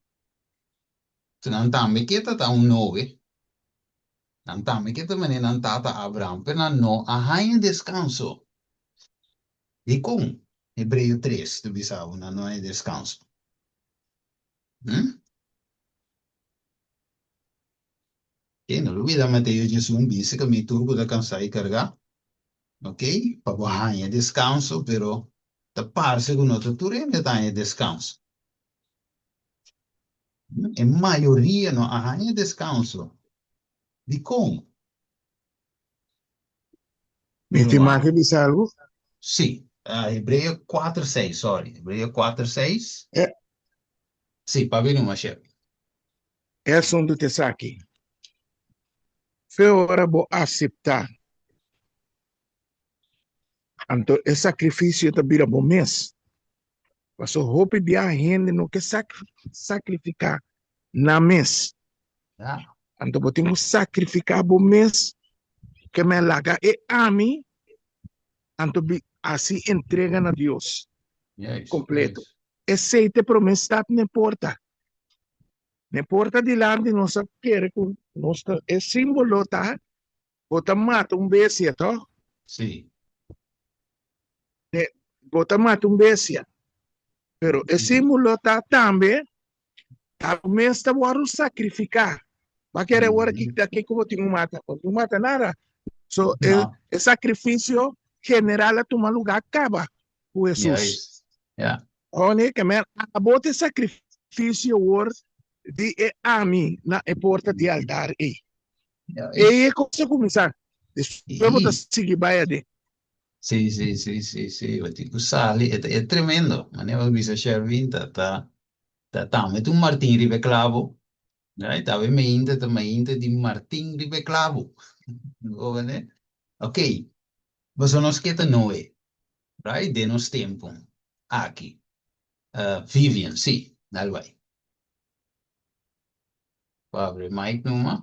Si nan tambe ke ta ta un Noe, nan tambe ke ta manera nan tata Abraham, pero nan no a haña deskanso. Dikon? Hebreo tres ta bisa bo nan no haña deskanso. Hm? Ok, no lubida Mateo 11 bisa ku mi tur ku ta kansá i kargá, ok, pa bo haña deskanso, pero ta parse ku no ta tur hende ta haña deskanso. E mayoria no a haña deskanso. Dikon? Mi tin mag di bisa algu? Sí, Hebreo kuater seis, sorry, Hebreo kuater seis. E. Sí, pabia numa, shef. E asuntu ta esaki, Fe ora bo aseptá, anto e sakrifisio ta bira bo mes. Pasobra hopi biaha hende no ke sakrifiká nan mes. Anto bo tin ku sakrifiká bo mes ke men laga e ami anto bi hasi entrega na Dios kompleto. Esei ta e promé stap n'e porta. N'e porta dilanti nos a kere ku nos ta e símbolo ta Bo ta mata un bestia, tòg? Sí. De, bo ta mata un bestia. Pero e símbolo ta tambe, ta bo mes ta wòrdu sakrifiká. Ba kere ora ki ta kiko bo tin ku mata? Bo no tin ku mata nada. So e No. e sakrifisio general a tuma lugá kaba ku Hesus. Juist. Ja. Hone ke men abo ta e sakrifisio awor di e ami na e porta di altar ei. Juist. Ei e kos a kuminsá. Despues bo ta Sí. sigui bai aden. Sí, sí, sí, sí, sí. Bo tin ku sali. E ta e tremendo. Manera bo bisa Sherwin ta ta ta tambe ta un martin riba e klabo. Right? Awe mainta ta mainta di martin riba e klabo. Bo bende? Ok. Boso nos ke ta Noe. Right? Den nos tempu aki. Vivian, sí. Dal bai. Bo abri mic numa.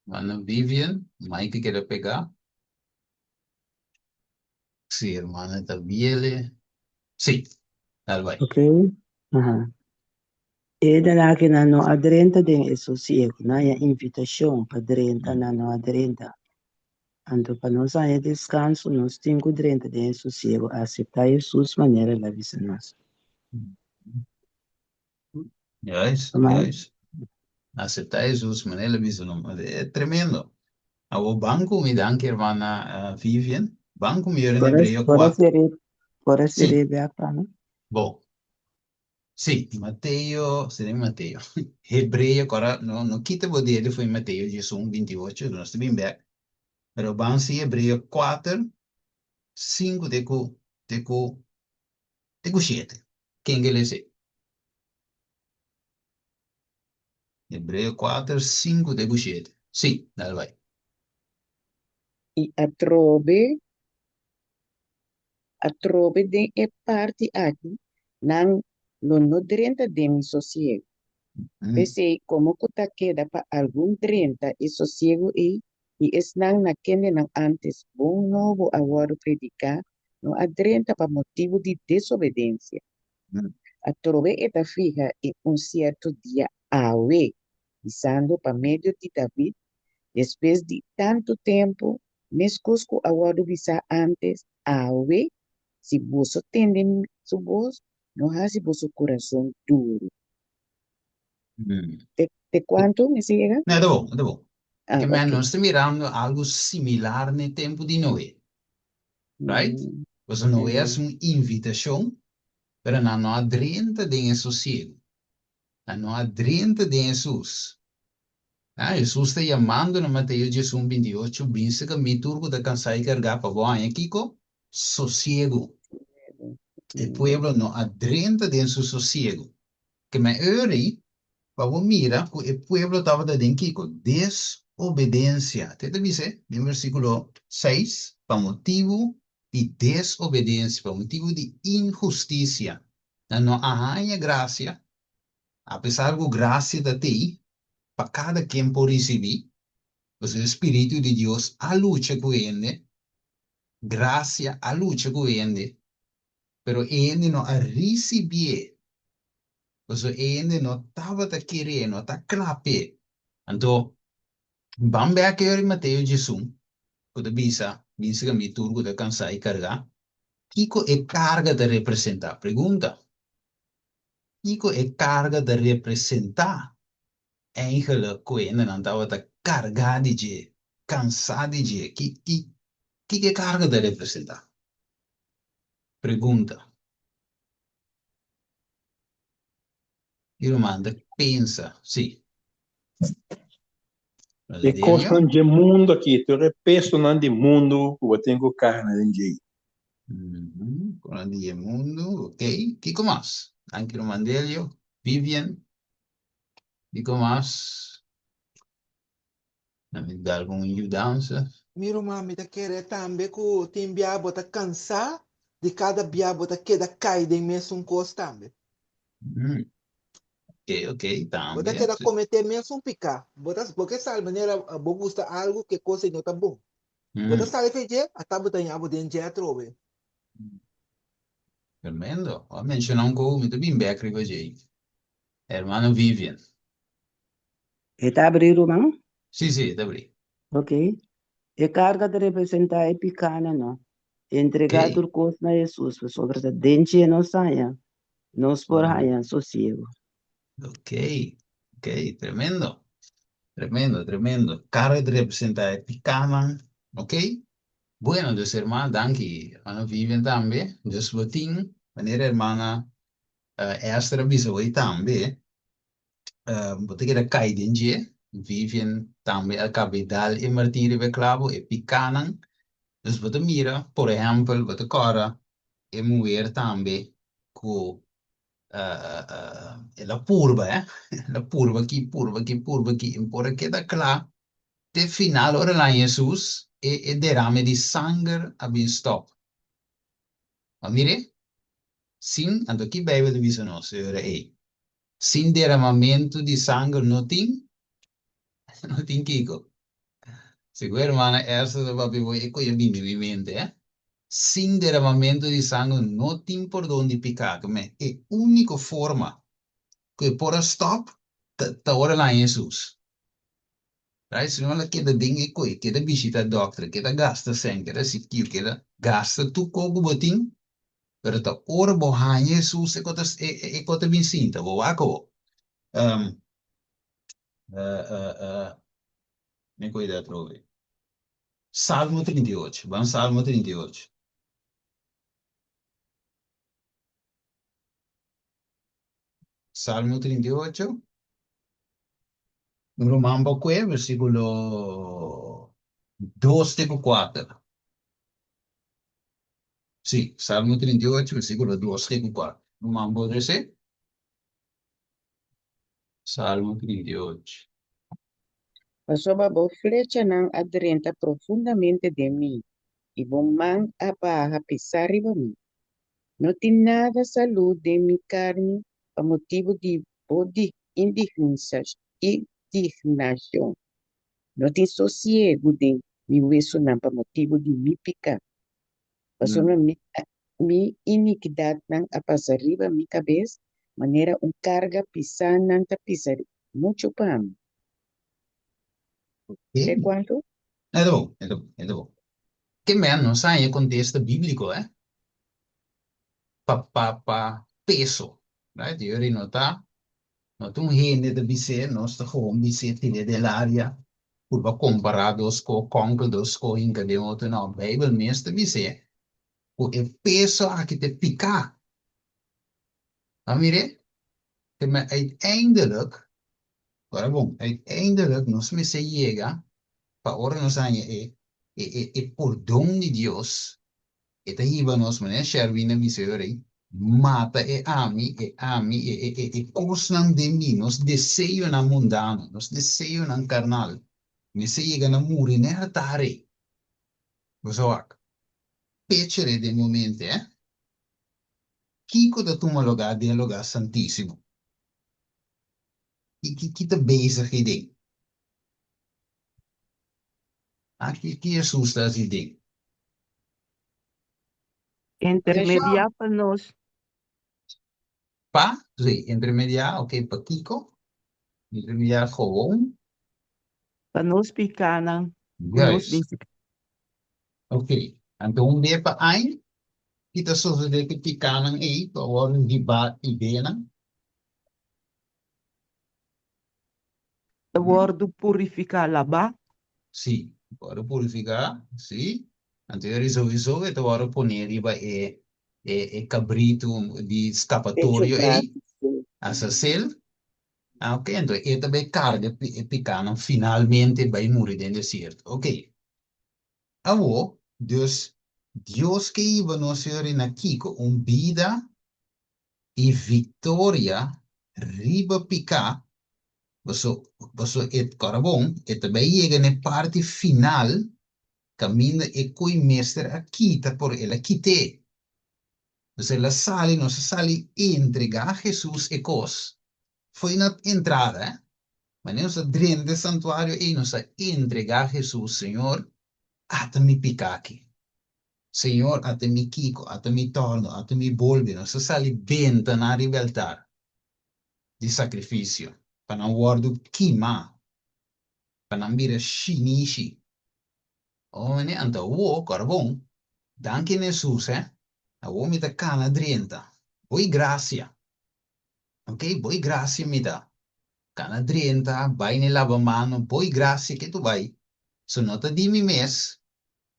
Mano Vivian, mic a keda pegá. Sí, hermana ta biele. Sí, dal bai. Ok, aha. E dalakinan no a drenta den e sosiego, nan haña invitashon pa drenta, nan no a drenta. Anto pa nos haña deskanso, nos tin ku drenta den e sosiego, aseptá Hesus manera el a bisa nos. Juist, Amai. juist. Acepta Jesus, manera el a bisa no. E tremendo. Awo ban cu mi, danki hermana eh, Vivian. Ban cu mi yora en Por a, Hebreo por a 4. seri, por a Sí, seri bek pa mi. bon. Sí, Mateo, sí, Mateo. Hebreo, ahora no, no quita bo dedo foi Mateo 11, 28, nos ta bin bek. Pero ban si Hebreo 4, 5 te cu, te cu, te cu 7. Ken ke lese? Hebreo 4, 5 te ku 7. Sí, dal bai. I atrobe, atrobe den e parti aki, nan lo no drenta den mi sosiegu. P'esei, komo ku ta keda pa algun drenta e sosiegu ei, i esnan na kendenan ántes bon nobo a wòrdu prediká no a drenta pa motibu di desobedensia. Atrobe e ta fiha e un sierto dia awe, bisando pa medio di David, despues di tantu tempu, meskos ku a wòrdu bisá ántes, Awe, si boso tende su bos, no hasi boso kurason duru. Te, te kuantu mester yega? No, ta bon, ta bon. Ah, Ke men ok. nos ta mirando algu similar n'e tempu di Noe. Right? Pasobra Noe a hasi un invitashon, pero nan no a drenta den e sosiegu. Nan no a drenta den Hesus. Ah, Hesus ta yamando na Mateo diesun 28, Bin seka mi tur ku ta kansá i kargá pa bo haña kiko? Sosiegu. E pueblo no a drenta den su sosiegu. Ke men ori pa bo mira ku e pueblo tabata den kiko? Desobedensia. Te ta bis'é den versíkulo seis, pa motibu di desobedensia, pa motibu di inhustisia, nan no a haña grasia, apesar ku grasia ta tei pa kada ken por risibí, pasobra e spiritu di Dios a lucha ku hende, grasia a lucha ku hende, pero e hende no a risibié, pasobra e hende no tabata keré, no ta kla p'e. Anto, ban bek e ora di Mateo 11, ku ta bisa, Bin sega mi tur ku ta kansá i kargá. Kiko e karga ta representá? Pregunta. Kiko e karga ta representá? Eigenlijk ku e hendenan tabata kargá di dje, kansá di dje. Ki, ki, kiko e karga ta representá? Pregunta. I ruman ta pensa, sí. E kosnan dje mundu aki, tur e pesonan di mundu ku bo tin ku karga den dje. Kosnan di e mundu, ok. Kiko mas? Danki ruman Delio. Vivian, kiko mas? Nan mi da algun yudansa. Mi ruman, mi ta kere tambe ku tin bia bo ta kansá di kada bia bo ta keda kai den mesun kos tambe. Ok, ok, Bo ta tambe. keda kometé mesun piká. Bo ta bo ke sali manera bo gusta algu ku e kos ei no ta bon. Bo ta sali fe dje, ata bo ta haña bo den dje atrobe. Tremendo. Bo a menshoná un kos, mi ta bin bèk riba dje. Hermano Vivian. E ta abrí, ruman? Sí, sí, e ta abrí. Ok. E karga ta representá e pikánan, no? Entregá Ok. tur kos na Hesus, pasobra ta den dje nos haña, nos por haña sosiegu. Ok, ok, tremendo. Tremendo, tremendo. Kara ta representa e pikánan, ok? Bueno, dus hermana, danki. Hermana Vivian tambe. Dus bo tin, manera hermana Esther a bisa hoy tambe, bo ta keda kai den dje. Vivian tambe a kabe dal e martin riba e klabo, e pikánan. Dus bo ta mira, por ehèmpel, bo ta kòrda e muher tambe ku el a purba, eh, el a purba aki, purba aki, purba aki, i por a keda kla te final ora el a haña Hesus, e e derame di sanger a bin stòp. Bo a mir'é? Sin, anto ki Beibel ta bisa nos e ora ei? Sin deramamentu di sanger no tin, no tin kiko. Segun hermana Esther ta papia bo e koe a bini mi mente, eh. Sin deramamentu di sanger no tin pordon di piká. Keme e úniko forma ku e por a stòp ta ta ora el haña Hesus. Right? Si no el a keda den e koe, keda bishita dòkter, keda gasta sèn, keda sikiu, keda gasta tur kos ku bo tin, pero ta ora bo haña Hesus e kos ta e kos ta bin sinta bo. Wak bo. Mi cuida atrobe. Salmo 38. Ban Salmo 38. Salmo 38. Un ruman bo kue, versículo 2 te ku 4. Sí, Salmo 38, versículo 2 te ku 4. Ruman bo rese? Salmo 38. Pasobra bo flechanan a drenta profundamente den mi, i bo man a baha pisá riba mi. No tin nada salú den mi karni pa motibu di bo indignashon. No tin sosiegu den mi wesunan pa motibu di mi piká. Pasobra mi Mi inikidatnan a pasa riba mi kabes manera un karga pisá nan ta pisa muchu pa mi. Te kuantu? E ta bon, e ta bon, e ta bon. Ke men nos haña kontesta bíbliko, eh? Pa, pa, pa peso, right? Yori no ta, no ta un hende ta bis'é, nos ta gewoon bis'é tir'é den laria, purba kompará dos ko, kònkel dos ko hinka den otro. No, Beibel mes ta bis'é ku e peso aki ta piká. A mir'é? Te men uiteindelijk, ora bon, uiteindelijk nos mester yega pa ora nos haña e e e e pordon di Dios, e ta hiba nos, manera Sherwin a bisa ora ei, mata e ami, e ami, e e e e kosnan den mi, nos deseonan mundano, nos deseonan karnal, mester yega na muri n'e altar ei. Bo sa wak? Pechere den bo mente, eh? Kiko ta tuma lugá den e lugá santísimo? Ki, ki, ki ta bezig ei den? Ah, ki, ki Hesus ta hasi den? Intermediá pa nos. Pa? Sí, intermediá, ok, pa kiko? Intermediá gewoon. Pa nos pikánan ku nos Juist. mester. Ok, anto un be pa aña, ki ta sosodé ku pikánan ei ku a wòrdu hibá i benan? Ta wòrdu purifiká, labá. Sí, wòrdu purifiká, sí. Anto e risoviso e ta wòrdu poné riba e e e kabritu di skapatorio ei, Azazel. Ah, ok, anto e ta bai karga e pikánan finalmente bai muri den desierto. Ok. Awor, dus, Dios ke hiba nos yori na kiko? Un bida i viktoria riba piká, paso paso e kòrda bon, e ta bai yega na e parti final kaminda e koe mester a kita, por el a kit'é. Dus el a sali, nos a sali entregá Hesus e kos, foi na entrada, eh. Manera nos a drenta e santuario ei, nos a entregá Hesus, Señor, ata mi piká aki. Señor, ata mi kiko, ata mi tòrno, ata mi bolbe. Nos a sali benta nan riba e altar di sakrifisio, pa nan wòrdu kimá, pa nan bira shinishi. Oh, mene, anto awor, kòrda bon, danki na Hesus, eh, awor mi ta kana drenta. Hoy grasia. Ok, boi gracia mi ta. Kana drenta, bai n'e laba mano, boi gracia ke tu bai. So no ta di mi mes,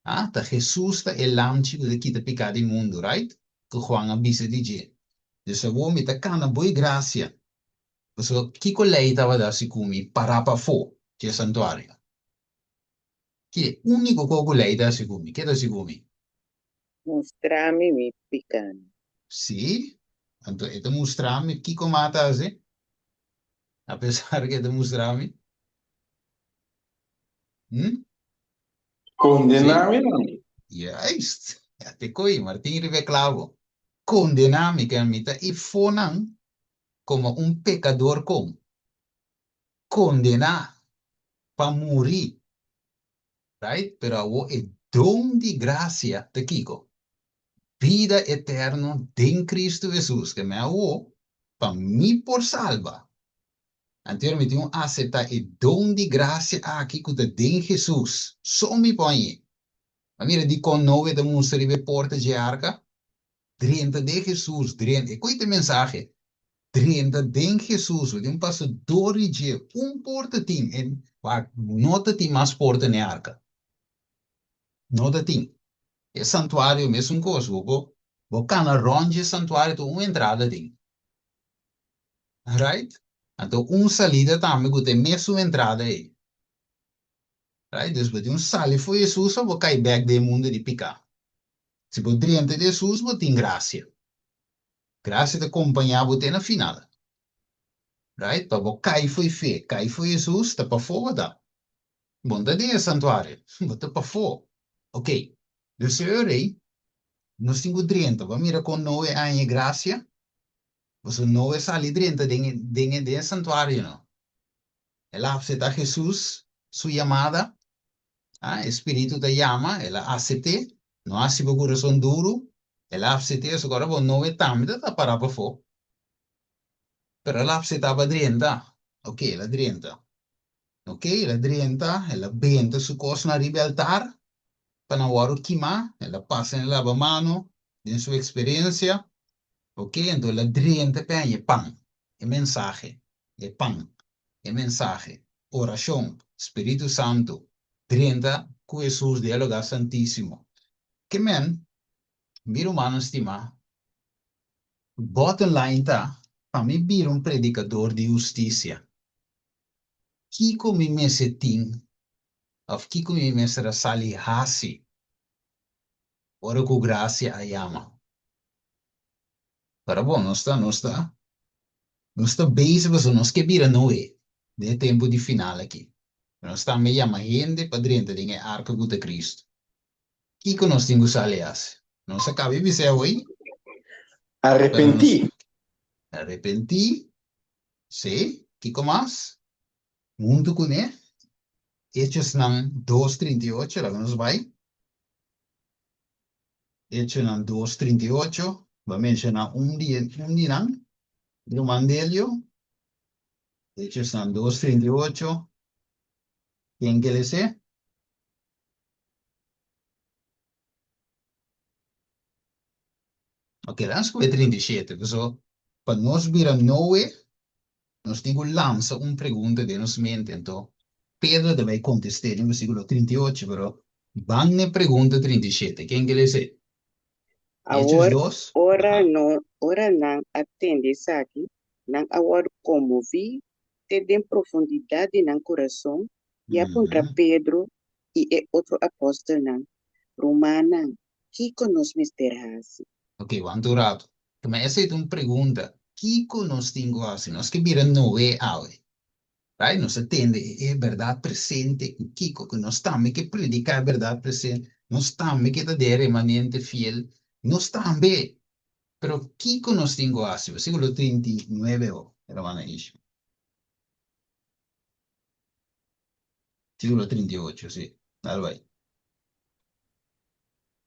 ah, ta Jesus ta e lamchi ku ta kita piká di mundu, right? Ku Juan a bisa di dje. Dus awor mi ta kana boi gracia. Pasobra kiko lei tabata hasi ku mi pará pafó dje santuario? Ki e úniko kos ku lei ta hasi ku mi? Ke ta hasi ku mi? Mustra mi mi pikánan. Sí, anto e ta mustra mi kiko mi a ta hasi, apesar ku e ta mustra mi. Hm? Kondená mi nan. Juist! Ya te koe, Martin riba e klavo. Kondená mi, ke mi ta ifó nan komo un pekador kon kondená pa muri. Right? Pero awor e don di gracia ta kiko? Bida eterno den Cristo Jesus, ke mi awor pa mi por salba. Anterior mi tin un acepta e don di gracia aki ku ta den Jesus, so mi por hañ'é. A mira dikon Noe ta mustra riba e porta dje arka? Drenta den Jesus, drenta, e koe ta e mensahe, drenta den Jesus, bo tin un pasa dor di dje, un porta tin, e wak, no ta tin mas porta n'e arka, no ta tin. E santuario mesun kos, bo por, bo kana rònt dje santuario ta un entrada tin, right? Anto un salida tambe ku ta e mesun entrada ei, right? Dus bo tin un sali for Jesus òf bo kai bèk den e mundu di piká. Si bo drenta di Hesus bo tin grasia. Grasia ta kompañá bo te na final. Right? Pa bo kai fo'i fe, kai fo'i Hesus, ta pafó bo ta. Bo no ta den e santuario, bo ta pafó. Ok, dus e ora ei, nos tin ku drenta. Bo a mira kon Noe a haña e grasia? Pasobra Noe sali drenta den e den e den e santuario no. El a apseptá Hesus su yamada. Ah, e spiritu ta yama, el a asept'é. No hasi bo kurason duru, el a apsept'é. Esaki ora bo Noe tambe ta ta pará pafó. Pero el a apseptá pa drenta. Ok, el a drenta. Ok, el a drenta, el a benta su kosnan riba e altar pa nan wòrdu kimá. El a pasa den labamano den su eksperensia. Ok, anto el a drenta p'e haña e pan, e mensahe, e pan. E mensahe, orashon, Spiritu Santu, drenta ku Hesus den e lugá santísimo. Ke men, mi rumannan stimá, bottom line ta pa mi bira un predikador di hustisia, kiko mi mester tin òf kiko mi mester a sali hasi ora ku grasia a yama? Pero bon, nos ta, nos ta, nos ta bezig pasobra nos ke bira Noe den e tempu di final aki. Pero nos tambe yama hende pa drenta den e arka ku ta Kristu. Kiko nos tin ku sali hasi? Nos a kaba di bisa awor, pero nos Arepentí. arepentí, sí, kiko mas? Huntu kuné, Hechosnan dos 38, laga nos bai. Echonan dos 38, bo a menshoná un di un di nan, ruman Delio. Echosnan dos 38, ken ke les'é? Ok, laga nos kohe 37, paso pa nos bira Noe, Nos tin ku lansa un pregunta den nos mente, anto Pedro ta bai kontest'é den versíkulo 38, pero ban n'e pregunta 37. Ken ke les'é? Hechos Awor, dos? ora Aha. no, ora nan a tende esaki, nan a wòrdu konmoví te den profundidat di nan kurason i a puntra Pedro i e otro apòstelnan, Rumannan, kiko nos mester hasi? Ok, wanta un ratu. Tuma esei ta un pregunta, kiko nos tin ku hasi? Nos ke bira Noe awe. Right? Nos a tende e bèrdat presente ku kiko? Ku nos tambe ke prediká e bèrdat presente, nos tambe ke ta den e remanente fiel, nos tambe. Pero kiko nos tin ku hasi? Versíkulo 39 o, hermana Isha. Versíkulo 38, sí. Dal bai.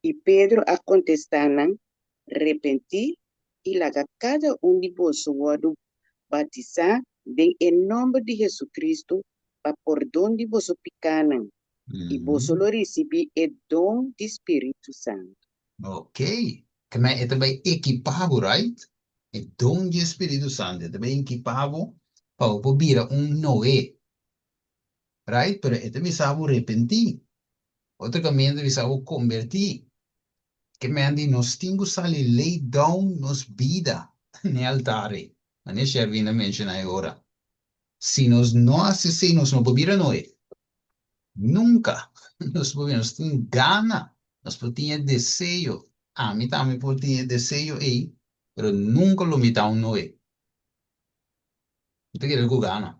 I Pedro a kontestá nan, Repentí i laga kada un di boso wòrdu batisá den e nòmber di Hesu-Kristu pa pordon di boso pikánan, i boso lo risibí e don di Spiritu Santu. Ok. Kemey e ta bai ekipá bo, right? E don di e Spiritu Santu e ta bin ekipa bo pa bo por bira un Noe. Right? Pero e ta bisa bo repentí. Otro kaminda ta bisa bo kombertí. Ke men di nos tin ku sali lay down nos bida n'e altar ei. Manera Shervin a menshoná e ora. Si nos no hasi esei nos no por bira Noe. Nunka nos por bira. Nos tin gana, nos por tin e deseo. Ami tambe por tin e deseo ei, pero nunka lo mi ta un Noe. Mi ta kere ku gana.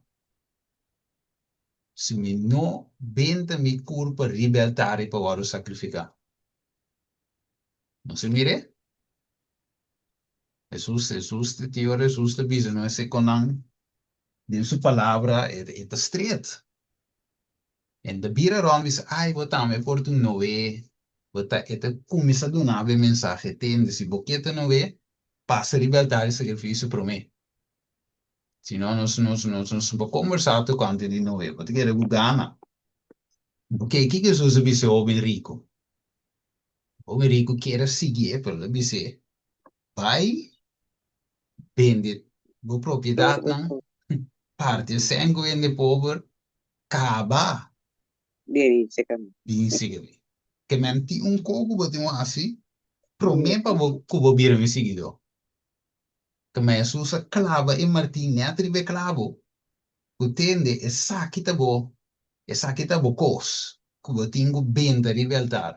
Si mi no benta mi kurpa riba e altar ei pa wòrdu sakrifiká. Nos a mir'é? Hesus, Hesus, te ora Hesus ta bisa nos esei kon nan den su palabra e e ta stret. E ta bira rònt bisa, ai bo tambe por ta un Noé, bo ta e ta kuminsá duna bo e mensahe, tende si bo ke ta Noé, pasa riba e altar di sakrifisio promé. Si no nos nos nos nos no por kombersá tokante di Noé, bo ta kere ku gana. Oke, kiko Hesus a bisa e hóben riku? Hóben riku kier a siguié, pero el a bis'é, Bai bende bo propiedatnan, parti e sèn ku hende pober, kaba bin sigui mi. Ke men tin un kos ku bo tin ku hasi promé pa bo ku bo bira mi siguidó. Ke men Hesus a klaba e martin nèt riba e klabo, ku tende esaki ta bo esaki ta bo kos ku bo tin ku benta riba e altar.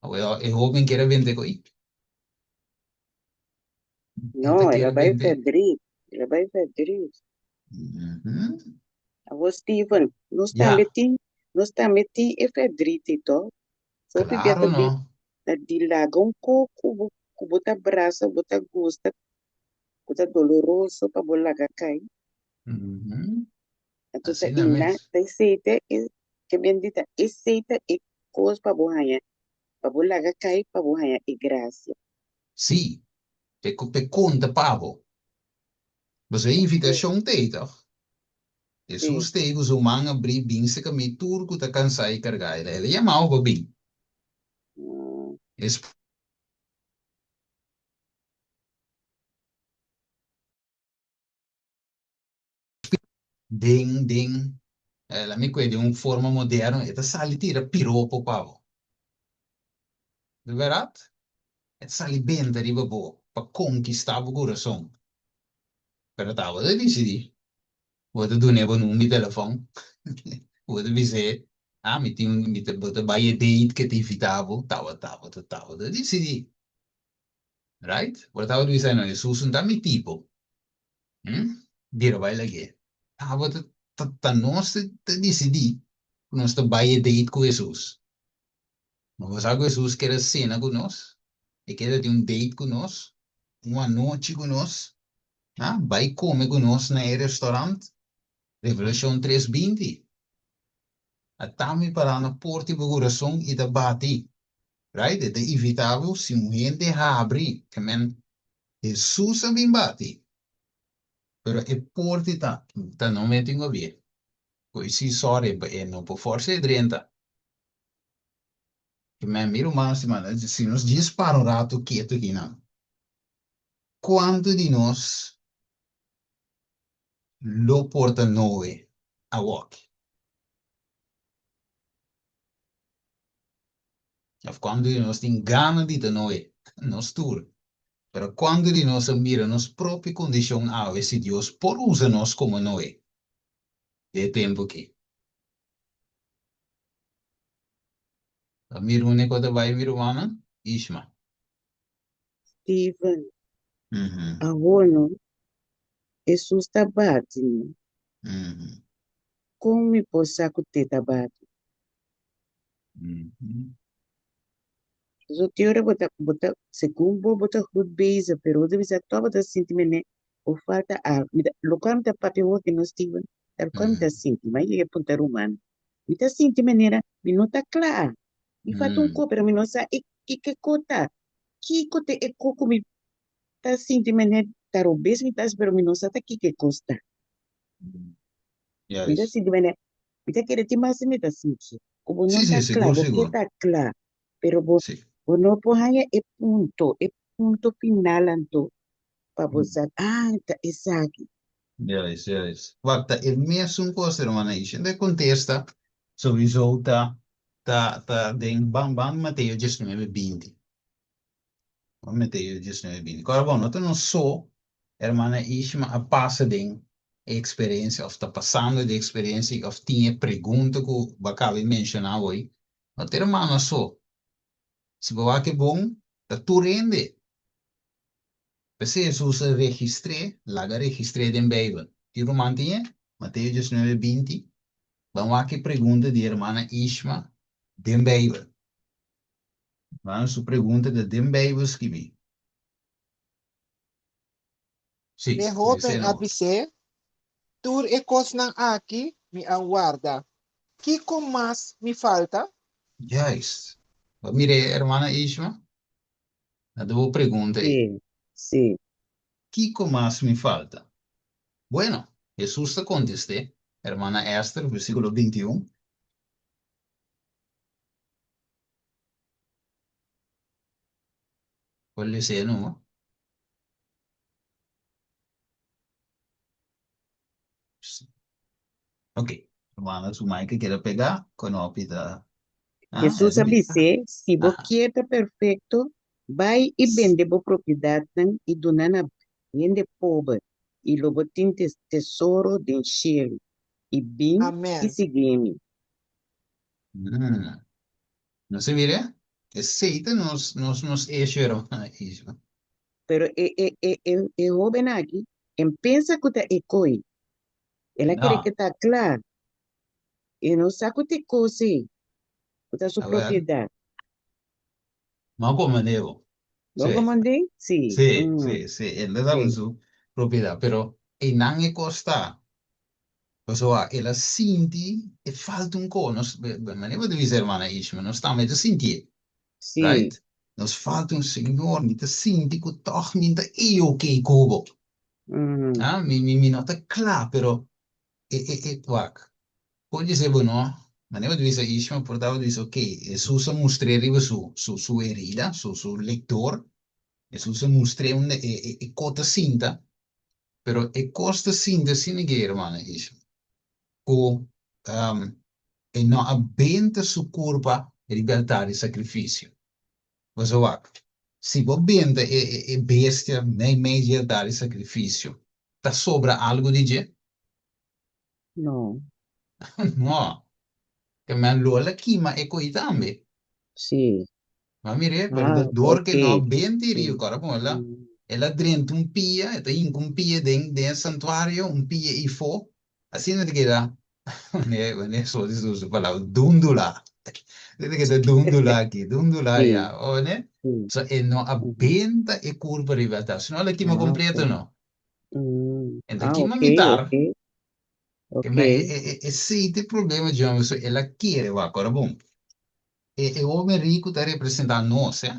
Awor e hoben kier a benta e kos. No, el a bai verdriet. El a bai verdriet. Awor Steven, nos tambe tin, nos tambe tin e verdriet ei toch? Hopi bia Claro ta bin no. ta di laga un kos ku bo ku bo ta brasa, bo ta gusta, ku ta doloroso pa bo laga kai. Anto ta Asina i na mes. ta esei ta e ke bendita esei ta e kos pa bo haña pa bo laga kai pa bo haña e grasia. Sí, p'e p'e konta pa bo. Pasobra e invitashon t'ei tòg. Hesus t'ei ku su man abrí bin serka mi tur ku ta kansá i kargá. El a yama bo pa bin. Es. Den den la mi kue den un forma moderno e ta sali tira piropo pa bo. Di bèrdat? E ta sali benta riba bo pa konkistá bo kurason. Pero ta bo ta disidí. Bo ta dun'é bo number di telefòn. Bo ta bis'é, ah mi tin mi ta bo ta bai e date ke ta invitá bo. Ta bo ta bo ta bo ta disidí. Right? Bo ta tabata bisa, no, Hesus no ta mi tipo. Hm? Bira bai lag'é. Tabata ta ta nos ta disidí ku nos ta bai e date ku Hesus. No bo sa ku Hesus kier a sena ku nos? E kier a tin un date ku nos? Un anochi ku nos? Ha? Bai kome ku nos na e restaurant? Revelashon tres 20. Ata mi pará na porta di bo kurason i ta bati. Right? E ta invitá bo si un hende habri. Ke men Hesus a bin bati. Pero e porta ta ta no mete un gobie. Koe si sorry pa e no por forsa e drenta. Ke men mi ruman stima si nos djis para un rato ketu akinan. Kuantu di nos lo por ta Noe awoki? Of kuantu di nos tin gana di ta Noe? Nos tur. Pero kuantu di nos a mira nos propio kondishon awe si Dios por usa nos komo Noe den e tempu aki? Ta mira un e ku ta bai mi rumannan? Ishma. Steven, Awor no, Hesus ta bati mi. Kon mi por sa ku te ta bati? Pasobra te ora bo ta, bo ta, segun bo, bo ta goed bezig, pero bo ta bisa tòg bo ta sinti mene bo falta algu. Mi ta, lokual mi ta papia awor ku no, Steven, ta lokual mi ta sinti. Mi a yega e punta ruman. Mi ta sinti manera mi no ta kla. Mi falta un ko, pero mi no sa e kiko e ko ta. Kiko ta e ko ku mi ta sinti manera ta robes mi ta hasi, pero mi no sa ta kiko e kos ta. Mi ta sinti manera, mi ta kere tin mas mi ta sinti. Ku bo no ta kla, bo ke ta kla, pero bo bo no por haña e punto, e punto final anto. Pa bo sa, ah, ta esaki. Juist, juist. Wak, ta e mesun kos, hermana Isha. De kontesta sowieso ta ta ta den ban ban Mateo 19, 20. Ban Mateo 19, 20. Kòrda bon, no ta nos so, hermana Ishma a pasa den e eksperensia òf ta pasando den e eksperensia òf tin e pregunta ku bo a kaba di menshoná awor. No ta hermana so. Si bo wak e bon, ta tur hende. P'esei Hesus a registr'é, laga registr'é den Beibel. Ki ruman tin e? Mateo 19, 20. Ban wak e pregunta di hermana Ishma den Beibel. Hermana su pregunta ta den Beibel skibí. Sí, E hóben les'é a no. bis'é, Tur e kosnan aki mi a warda. Kiko mas mi falta? Juist. Bo a mir'é, hermana Ishma? Na ta bo pregunta ei. Sí, sí. Kiko mas mi falta? Bueno, Hesus ta kontest'é, hermana Esther, versíkulo 21. Por les'é numa. Ok, hermana su mic a keda pegá, konopi ta. Ah, Hesus e a ta bis'é, Si bo Aha. kier ta perfekto, bai i bende bo propiedatnan i duna na hende pober, i lo bo tin tesoro den shelu. I bin i Amèn. sigui mi. Mm. Nos a mira? Esei ta nos nos nos issue, hermana Isma. Pero e e e e e hóben aki en pensa ku ta e koi. El a kere No. ke ta kla. E no sa ku ta e kos ei, ku ta su A ver. propiedat. No komand'é bo. No Sí. komand'é? Sí. Sí, Mm. sí, sí. El ta Sí. su propiedat. Pero einan e kos ta. Pasobra el a sinti e falta un kos. Nos, manera bo ta bisa hermana Ishma, nos tambe ta sintié. Sí. Right? Nos falta un Señor, mi ta sinti ku tòg mi ta ei oké ku bo. Mm. Ah, mi, mi, mi no ta kla, pero e, e, e, wak. Por dise bo no, manera bo ta bisa Ishma, por ta bo ta bisa oké, Hesus a mustr'é riba su, su, su herida, su, su lektor. Hesus a mustr'é unda e, e, e kos ta sinta. Pero e kos ta sinta asina ke, hermana Ishma, ku um, e no a benta su kurpa riba e altar di sakrifisio. Boso wak, si bo benta e, e, e bestia meimei di e altar di sakrifisio, ta sobra algu di dje? No. No. Ke men lo la kima e koi tambe. Sí. Ma mir'é, pero Ah, ta dor ke no a ok. benta e Sí. riu. Kòrda bon, el a, Mm. el a drenta un pia, e ta hinka un pia den, den e santuario, un pia ifó. Asina ta keda, wanneer, wanneer so di su palabra, dundula. Asina ta keda dundula aki, dundula Sí. aya. O wanneer? Sí. So e no a Mhm. benta e kurpa riba e altar, sino el a kima Ah, ok. kompleto no. Mm. E ta Ah, kima ok, mitar. ok, Ke ok. me e, e, e, esei ta e problema dje homber, so el a kere wak. Ora bon, e, e hoben riku ta representá nos, eh.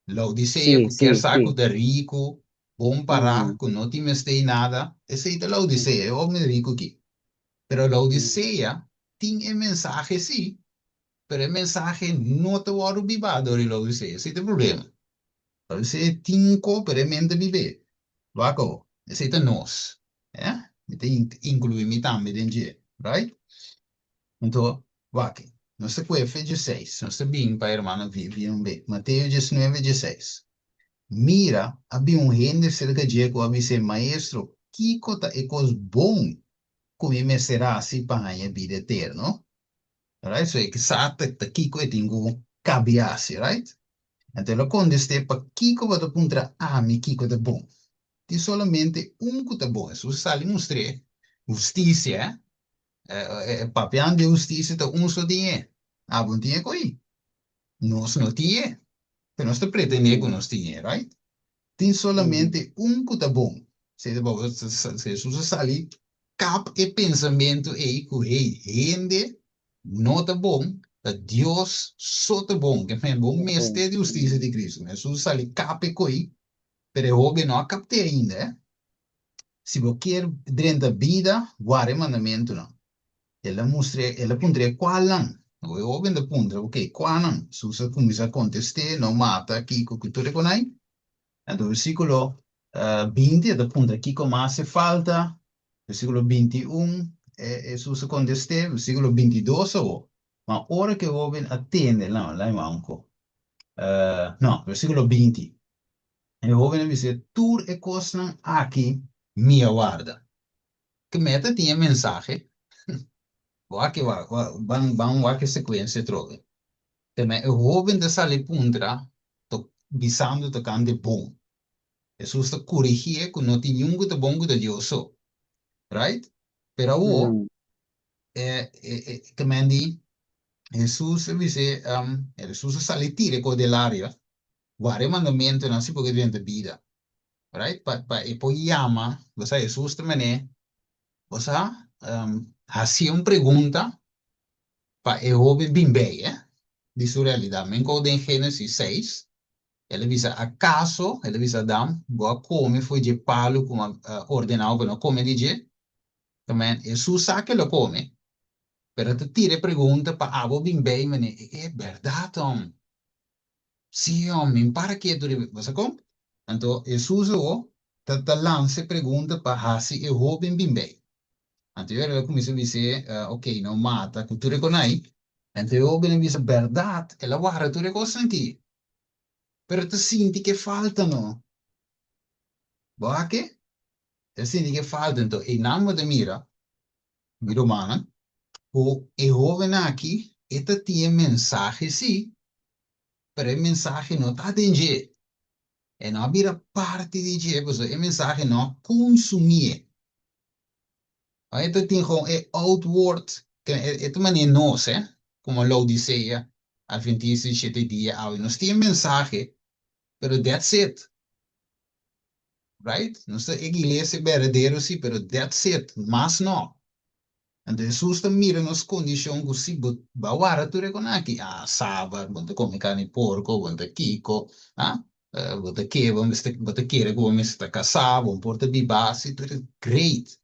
Laodisea Sí, ku kier sí, sa sí. ku ta riku, bon pará, Mm. ku no tin mester di nada, esei ta Mm. Laodisea, e hoben riku aki. Pero Mm. Laodisea tin e mensahe sí, pero e mensahe no ta wòrdu bibá dor di Laodisea, esei ta e problema. Laodisea tin ko, pero e mente bib'é. Wak awo, esei ta nos, eh? Mi ta inkluí mi tambe den dje, right? Anto, wak, nos ta kue fe dieseis, nos ta bin pa hermano Vivian un be. Mateo 19, 16. Mira, a bin un hende serka dje ku a bis'é, Maestro, kiko ta e kos bon ku mi mester hasi pa haña bida eterno? Right? So e ke sa ta, ta kiko e tin ku kabi hasi, right? Anto el a kontest'é, Pakiko bo ta puntra ami kiko ta bon? Tin solamente un ku ta bon. Hesus a sali mustr'é hustisia, eh? E papian di hustisia ta un so tin e. Abo no tin e ko'i. Nos no tin e. Pero nos ta pretendé ku nos tin e, right? Tin solamente un ku ta bon. Hesus a sali kap e pensamentu ei ku hey, hende no ta bon, ta Dios so ta bon. Ke men bo mester di hustisia di Kristu. Hesus a sali kap e ko'i, pero e hoben no a kapt'é ainda, eh. Si bo kier drenta bida, guarda e mandamentunan. El a mustr'é, el a puntr'é kualnan. Awor e hóben ta puntra, Oké, kuanan? Hesus a kuminsá kontest'é, No mata, kiko, ku tur e konai. Anto versíkulo. 20 e ta puntra kiko mas e falta. Versíkulo 21 Hesus a kontest'é. Versíkulo 22 awor, Ma ora ku e hóben a tende, no, la'i manko, no, versíkulo 20, e hóben a bis'é, Tur e kosnan aki mi a warda. Ke meta tin e mensahe? Wak e wak, ban ban wak e sekuensia atrobe. Te me e hóben ta sali puntra to bisando tokante bon. Hesus ta kurigié ku no tin niun ku ta bon ku ta Dios so. Right? Pero awor, e e e ke men di Hesus a bis'é, Hesus a sali tira e kos den laria, warda e mandamentunan si por ke drenta bida. Right? Pa pa e por yama, bo sa Hesus ta man'é, bo sa, hasié un pregunta pa e hoben bin bei eh di su realidat. Men kou den Genesis seis, el a bisa, Akaso, el a bisa Adam, bo a kome for dje palu ku mi a ordená bo pa no kome di dje? Ta men, Hesus sa ke lo kome, pero e ta tira e pregunta pa abo bin bei manera, e e bèrdat hòm. Sí, hòm, mi para ketu riba. Bo sa kon? Anto Hesus awor ta ta lansa e pregunta pa hasi e hóben bin bei. Anto e ora el a kuminsá bis'é, Ok, no mata ku tur e konai. Anto e hóben a bisa, Bèrdat, el a warda tur e kosnan akí, pero e ta sinti ke falta no. Bo a ke? E ta sinti ke falta. Anto einan bo ta mira, mi rumannan, ku e hóben aki e ta tin e mensahe sí, pero e mensahe no ta den dje. E no a bira parti di dje, pasobra e mensahe no a konsumié. E ta tin gewoon e outward, e ta manera nos, eh, komo Laodicea, Adventista di shete dia awe. Nos tin e mensahe, pero that's it. Right? Nos ta e iglesia berdadero sí, pero that's it, mas no. Anto Hesus ta mira nos kondishon ku si bo ba wara tur e kon aki, ah, sabat, bo ta kome karni porko, bo ta kiko, ah, bo ta ke, bo mester, bo ta kere ku bo mester ta kasá, bo por ta bibá, si tur e great.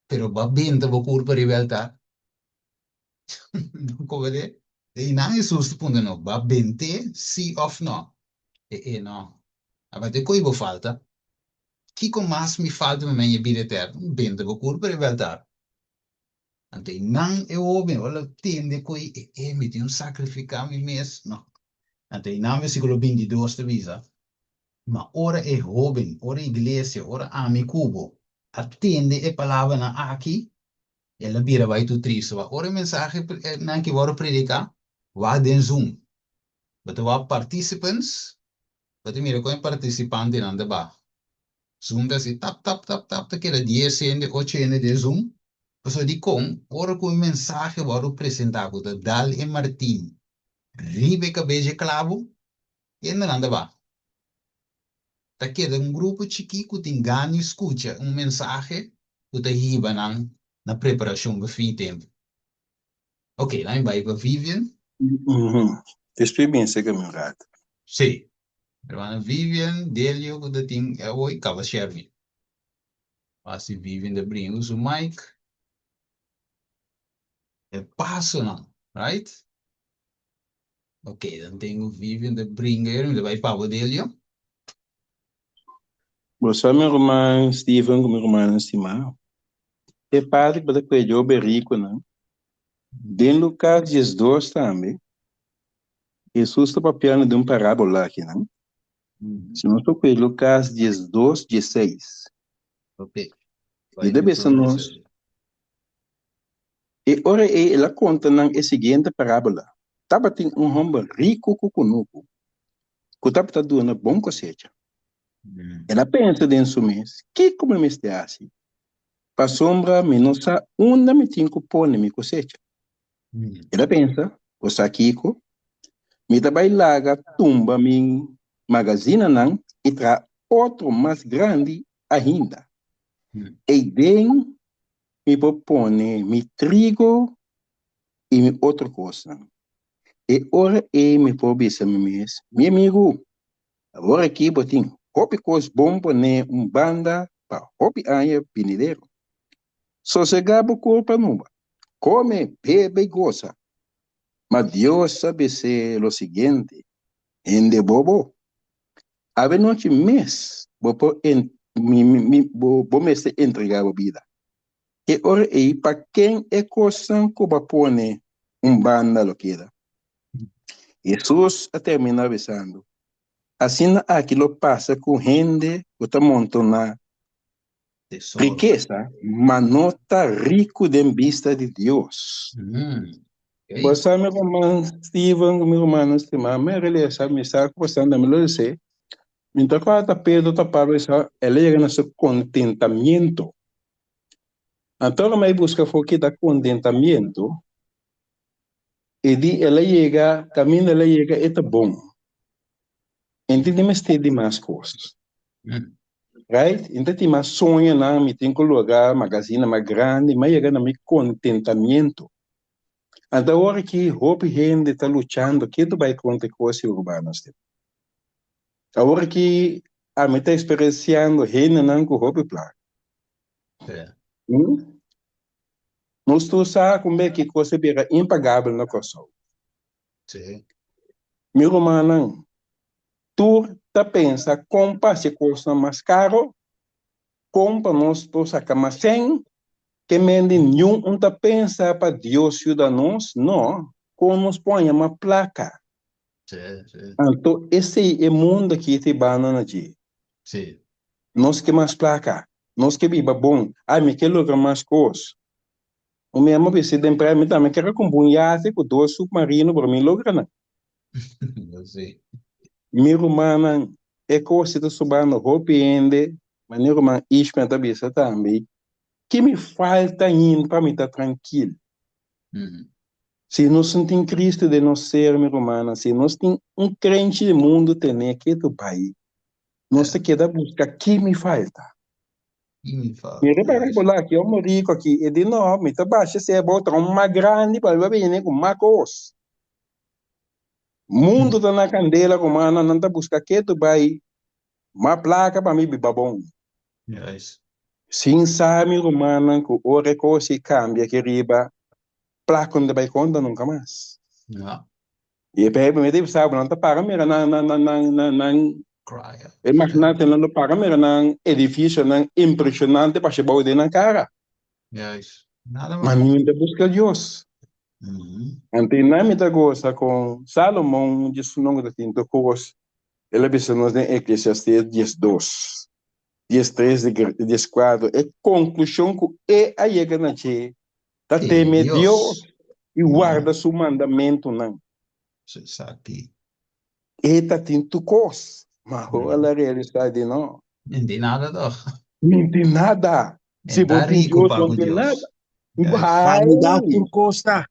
Pero bo a benta bo kurpa riba e altar. Bo koba de? I nan Hesus ta puntra no, bo a bent'é sí òf no? E e no. Abate koe bo falta? Kiko mas mi falta pa mi haña bida eterno? Benta bo kurpa riba e altar. Anto i nan e hoben ora lo tende ku e e mi tin un sakrifiká mi mes. No. Anto i nan versíkulo 22 ta bisa, Ma ora e hoben, ora iglesia, ora ami ku bo a tende e palabranan aki, el a bira bai tur tristu. Wak ora e mensahe nan ki wòrdu prediká, wak den Zoom. Bo ta wak participants, Bo ta mira kon e partisipantenan ta baha. Zoom ta hasi tap tap tap tap ta keda dies hende, ocho hende den Zoom. Pasobra dikon ora ku un mensahe wòrdu presentá ku ta dal e martin riba e kabes dje klabu, hendenan ta baha. Ta keda un grupo chikí ku tin gana di skucha un mensahe ku ta hiba nan na preparashon pa fin di tempu. Ok, laat mi bai pa Vivian. Despues bin seka mi un rato. Sí. Hermana Vivian, Delio ku ta tin e awor i kaba Shervin. Wak si Vivian ta bringa ku su mic. E pasonan, right? Ok, dan tengo Vivian ta bringa ahora, mi ta bai pa bo Delio. Bo sa mi ruman Steven ku mi rumannan stimá, e parti ku bo ta kue djobe rikunan, den Lukas 12 tambe, Hesus ta papiando di un parábola akinan. Si nos por kue Lukas 12, 16. E ta bisa nos, E ora ei el a konta nan e siguiente parábola, Tabatin un hòmber riku ku kunuku, ku tabata duna bon kosecha. El a pensa den su mes, Kiko mi mester hasi? Pasobra mi no sa unda mi tin ku pone mi kosecha. El a pensa, Bo sa kiko? Mi ta bai laga tumba mi magazinanan i traha otro mas grandi ainda. Ei den mi por pone mi trigo i mi otro kosnan. E ora ei mi por bisa mi mes, Mi amigu, awor aki bo tin hopi kos bon poné un banda pa hopi aña binidero. Sosegá bo kurpa numa, kome, bebe i gosa. Ma Dios a bis'é lo siguiente, Hende bobo! Awe nochi mes. Bo por en, mi, mi, mi, bo, bo mester entregá bo bida. E ora ei, pa ken e kosnan ku bo a pone un banda lo keda? Hesus a terminá bisando, Asina aki lo pasa ku hende ku ta montoná rikesa, ma no ta riku den bista di Dios. Bo sa, mi ruman Steven ku mi rumannan stimá, mi a relesa, mi sa ku bo sa, mi lo lese. Mi ta kòrda Pedro ta papia sa el a yega na su kontentamiento. Anto ora mi a buska for ki ta kontentamiento, e di el a yega, kaminda el a yega e ta bon. E no tin di mester di mas kos. Right? E no ta tin mas soñonan, mi tin ku logra magazina mas grandi, mi a yega na mi kontentamiento. Anto awor aki hopi hende ta luchando kitu bai kontra e kos di urbano. Awor aki ami ta eksperensiando hendenan ku hopi plaka. Nos tur sa kumbe ki kos a bira impagabel na Kòrsou. Mi rumannan, tur ta pensa kon pa hasi kosnan mas karo, kon pa nos por saka mas sèn, ke mende niun un ta pensa pa Dios yuda nos, no, kon nos por haña mas plaka. Anto esei e mundo aki ta banda na dje. Nos ke mas plaka, nos ke biba bon, ai mi ke logra mas kos. Un mi ama bisa den prei, mi tambe ker a kumpra un yate ku dos supmarino pero mi logra nan. Mi rumannan, e kos ta sobando hopi hende, manera ruman Ishmael ta bisa tambe, ki mi falta ainda pa mi ta trankil? Si nos no tin Cristo den nos ser, mi rumannan, si nos tin un krenchi di mundu tene ketu bai, nos ta keda buska ki mi falta. Mi repara ku la ki homo riku aki, e di no, mi ta basha esei abou ta un mas grandi pa mi pa bini ku mas kos. Mundu ta na kandela, rumannan, nan ta buska ketu bai mas plaka pa mi biba bon. Sin sa, mi rumannan, ku ora e kos ei kambia aki riba, plaka no ta bai konta nunka mas. I e Bijbel mi ta bisa bo, nan ta para mira nan nan nan nan nan nan e magnatenan lo para mira nan edifisionan impreshonante basha bou den nan kara. Ma mi ta buska Dios. Anto nan mi ta gosa kon Salomon dje su nongo ta tin tur kos, el a bisa nos den Eklesiastes 12, 13, 14, e konklushon ku e a yega na dje Ta teme Dios i warda su mandamentunan. E ta tin tur kos, ma ora el a realisá di no. Mi no tin nada tòg. Mi no tin nada. Si bo tin Dios, bo no tin nada. Banidat tur kos ta.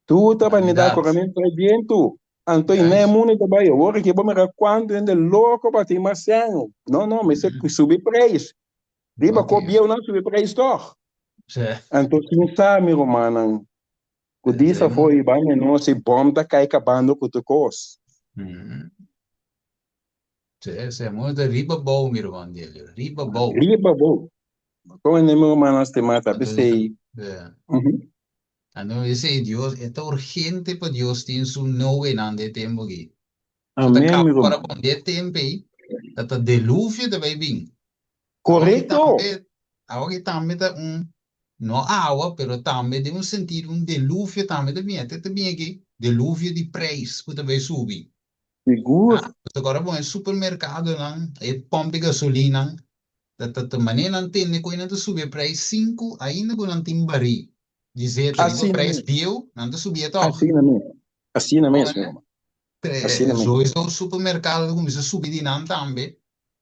Tur ta banidat, koramentu trae bientu. Anto i na e mundu ta bai. Awor aki bo mira kuantu hende loko pa tin mas sèn. No, no, mester subi preis. Riba ko bieu nan subi preis tòg. Anto sin sa, mi rumannan, ku dis afó i bai menos i bòm ta kai kabando ku tur kos. Sí, sí, amor ta riba bou, mi ruman Delio, riba bou. Riba bou. Kon hende mi rumannan stimá ta p'esei. Anto esei Dios, e ta urgente pa Dios tin su noenan den e tempu aki. Su ta Amén, mi kaba ora ruman. bon den e tempu ei, ta ta deluvio ta bai bin. Korekto! Awa ki tambe ta un, no awa, pero tambe den un sentido un deluvio tambe ta bini. Te ta bini aki deluvio di prijs ku ta bai subi. Sigur. Pasobra ora bon e supermerkadonan, e pòmp di gasolinan, ta ta ta manera nan tende ku nan ta subi e prijs sin ku ainda ku nan tin barí di zeta riba Asina prijs mes. bieu, nan ta subi e tòg. Asina mes. Asina mes, mi ruman. Asina mes. Sowieso supermerkado ta kuminsá subi di nan tambe.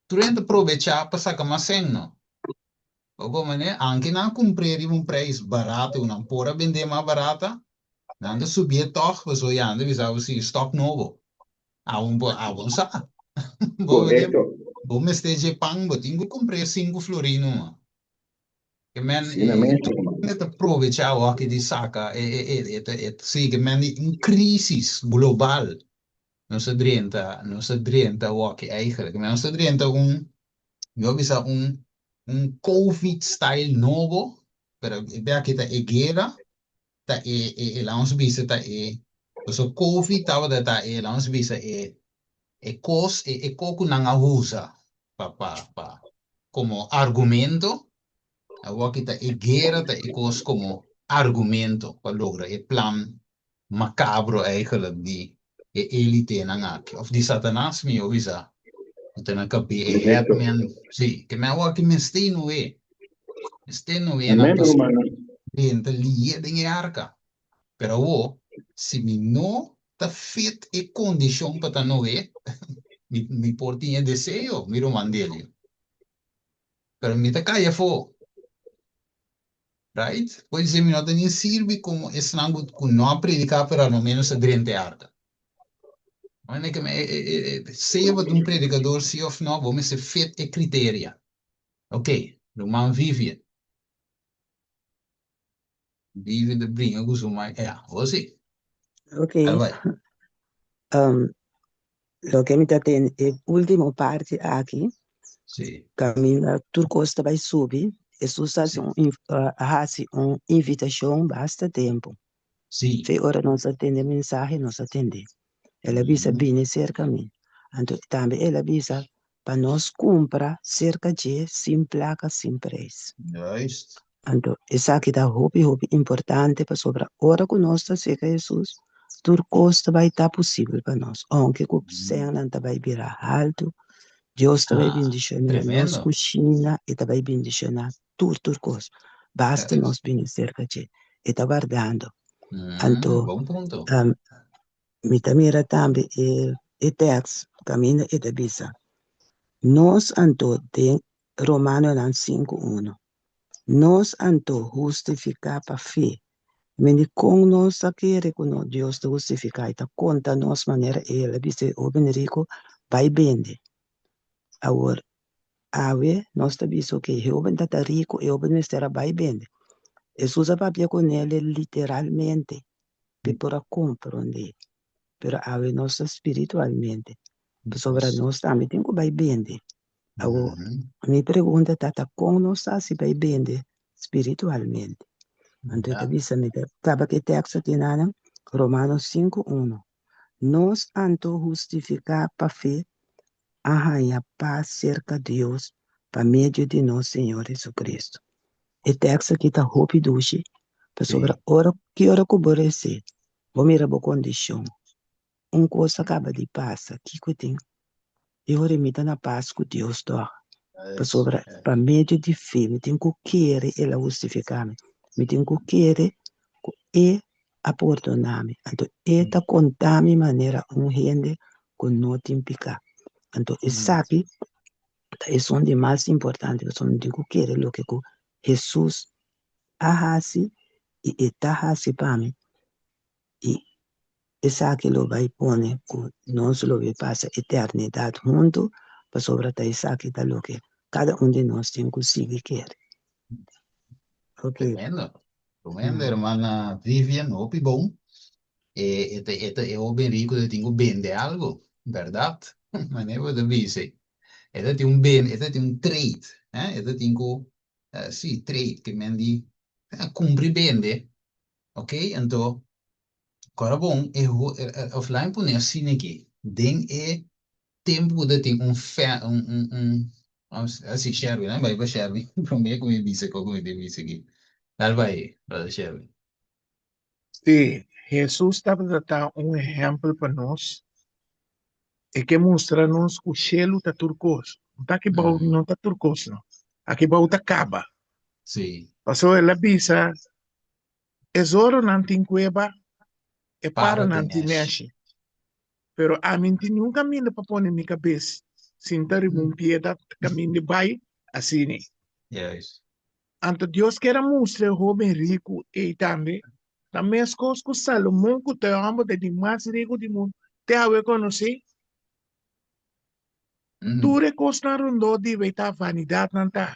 Tur hende ta probechá pa saka mas sèn no. Bo por manera, anke nan a kumpr'é riba un preis barato ku nan por a bend'é mas barata, nan ta subié tòg pasobra ya nan ta bisa bo si stòk nobo. Awor bo awor sa. Bo Korekto. bo mester dje pan bo tin ku kumpr'é sinku florin numa. Ke men Asina mes, tur hermano. hende ta probechá awor di saka e e e e ta e ta sigui men di un krísis global. Nos a drenta, nos a drenta awor eigenlijk. Nos a drenta un, mi a bisa un, un Covid style nobo, pero e bia aki ta e guera, ta e, e, e laat ons bisa ta e, pasobra Covid tabata ta e, laat ons bisa e, e kos, e, e ko ku nan a usa. Pa pa pa komo argumento, awor aki ta e guera ta e kos komo argumento pa logra e plan makabro eigenlijk di e elitenan aki, òf di Satanas mihó bisa, ku ta na kabé e headman, sí, ke men awor aki mester Noé, mester Noénan Amén, pa rumannan. drenta lié den e arka. Pero awor, si mi no ta fit e kondishon pa ta Noé, mi, mi por tin e deseo, mi ruman Delio. Pero mi ta kai afó. Right? Por esei mi no ta ni sirbi komo esnan ku, ku no a prediká pero a lo ménos a drenta e arka. Manera ke mi, e, e, e, sea bo ta un predikador sí òf no, bo mester fit e kriteria. Ok, ruman Vivian. Vivian ta bringa ku su mai. Ja, bo sí. Ok. Al bai. Um, loke mi ta tende e último parti aki, Sí. kaminda tur kos ta bai subi, Hesus a hasi Sí. un inv- a hasi un invitashon basta tempu. Sí. Fe ora nos a tende mensahe, nos a tende. El a bisa, Bini serka mi. Anto tambe el a bisa pa nos kumpra serka dje sin plaka, sin preis. Juist. Anto esaki ta hopi hopi importante pasobra ora ku nos ta serka Hesus, tur kos ta bai ta posibel pa nos. Ounke ku sènnan ta bai bira haltu, Dios ta bai Ah, bindishoná nos tremendo. kushina, e ta bai bindishoná tur tur kos. Basta Juist. nos bini serka dje. E ta wardando. Anto, Bon punto. Mi ta mira tambe e e tèks kaminda e ta bisa, Nos anto den Romanonan sinku unu, Nos anto hustifiká pa fe. Mindi kon nos ta kere ku no Dios ta hustifiká i ta konta nos manera el a bisa e hóben riku bai bende. Awor, awe nos ta bisa oke, e hóben ta ta riku, e hóben mester a bai bende. Hesus a papia ku nel literalmente. p'e por a komprondé. Pero awe nos ta spiritualmente, pasobra nos tambe tin ku bai bende. Awor, mi pregunta ta, ta kon nos ta hasi bai bende spiritualmente? Anto e ta bisa mi, ta kaba ku e teksto aki nan, Romanos 5:1, Nos anto hustifiká pa fe a haña pas serka Dios pa medio di nos Señor Jesucristo. E teksto aki ta hopi dushi, pasobra ora ki ora ku bo resé, bo mira bo kondishon, un kos a kaba di pasa, kiko tin? E ora mi ta na pas ku Dios tòg, pasobra pa medio di fe mi tin ku kere El a hustifiká mi, mi tin ku kere ku E a pordoná mi, anto E ta konta mi manera un hende ku no tin piká. Anto esaki ta esun di mas importante, pasobra mi tin ku kere loke ku Hesus a hasi i e ta hasi pa mi, i esaki lo bai pone ku nos lo bai pasa eternidat huntu, pasobra ta esaki ta loke kada un di nos tin ku sigui kere. Ok. Tremendo. Tremendo, hermana Vivian, hopi bon. E, e, ta, e, ta, e hoben rico ta tin ku bende algo, berdad? Manera bo ta bisa. E ta tin un ben, e ta tin un trade, eh? E ta tin ku, eh, sí, trade, ke men di, eh, kumpri bende, ok? Anto, kora bon, e, ho, e, e, of laat mi pone asina aki, den e tempu ku ta tin un fe, un, un, un, así, Sherwin, laat mi bai pa Sherwin, promé ku mi bisa kiko ku mi tin bisa aki. Dal bai, brother Sherwin. Sí, Hesus tabata ta un ehèmpel pa nos. E ke mustra nos ku shelu ta tur kos. No ta aki bou, no ta tur kos no. Aki bou ta kaba. Sí. Pasobra el a bisa, E zoronan tin kueba, e Para paranan tin tin nèshi. nèshi. Pero ami no tin niun kaminda pa pone mi kabes sinta riba un piedra kaminda bai asina. Juist. Anto Dios kier a mustra e hóben riku ei tambe, ta meskos ku Salomon ku ta e hòmber ta di mas riku di mundu te awe konosé. Tur e kosnan rondó di bo ei ta vanidat nan ta,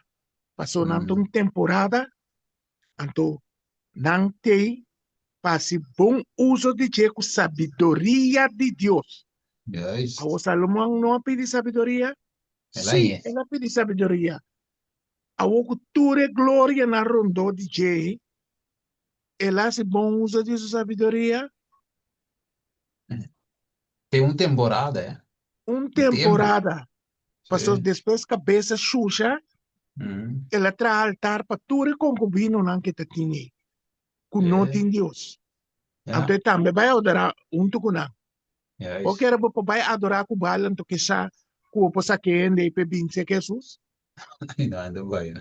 pasobra nan ta un temporada, anto nan t'ei pa hasi bon uso di dje ku sabiduria di Dios. Awor Salomon no a pidi sabiduria? Sí, el a pidi sabiduria. Awor ku tur e glorianan rondó di dje, el a hasi bon uso di su sabiduria? Te un temporada, eh? Un Un tempu. temporada. Paso despues kabes a shusha, el a traha altar pa tur e konkubinonan ke ta tin ei, ku no tin Dios. Anto e tambe bai adorá huntu ku nan. Bo kere bo por bai adorá ku Baal anto ke sa ku bo por saka e hende ei pa e bin serka Hesus? No, en ta bai.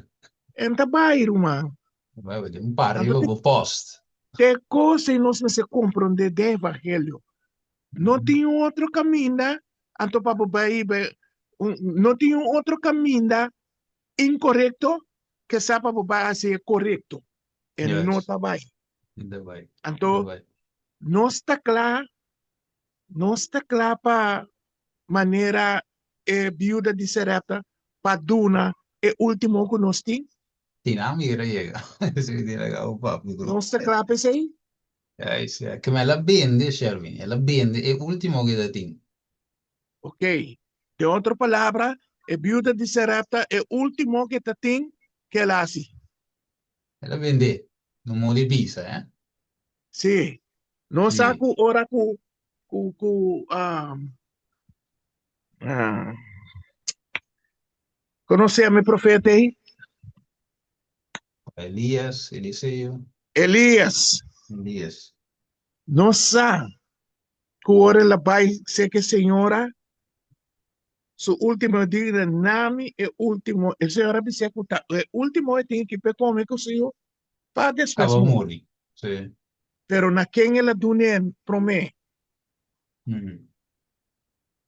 En ta bai, ruman. Bai, bo tin un par riba bo post. Te kos ei nos mester komprondé den evangelio. No tin un otro kaminda anto pa bo bai no tin un otro kaminda inkorekto ke sa pa bo bai hasi e korekto. E no ta bai. Anto nos ta kla, nos ta kla pa manera e biuda di Sarepta pa duna e ultimo ku nos tin? Nos ta kla pa esei? Juist, ja. Kema el a bende, Sherwin. El a bende e ultimo ku e ta tin. Ok. Den otro palabra, e biuda di Sarepta, e ultimo ku e ta tin, ke el a hasi? El a bende. No modi bisa, eh? Sí. Nos sa ku ora ku ku ku um, uh, konosé mi profeta ei? Elías, Eliseo. Elías. Elías. Nos sa ku ora el a bai seke señora, su último dia nami e último, e señora bisa ku ta e último e tin ki pe kome ku su yu pa despues Aba muri. muri. Sí. Pero na ken el a dun'é promé? Mm.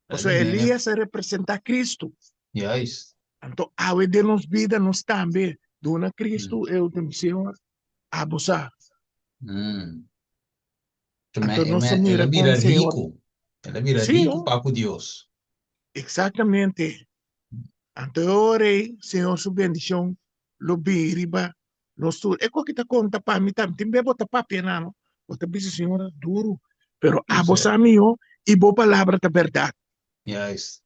Pasobra Elías a representá Cristo. Juist. Anto awe den nos bida nos tambe duna Cristo e ultimo Señor, abo sa. Mm. Anto nos a El mira a bira kon Señor. riku. El a bira Sí, riku oh. pa ku Dios. Exactamente. Anto e ora ei Señor su bendicion lo bin riba nos tur. E koki ta konta pa mi tambe. Tin bes bo ta papia na no, bo ta bisa Señor duru, pero abo sa mihó i bo palabra ta bèrdat. Juist.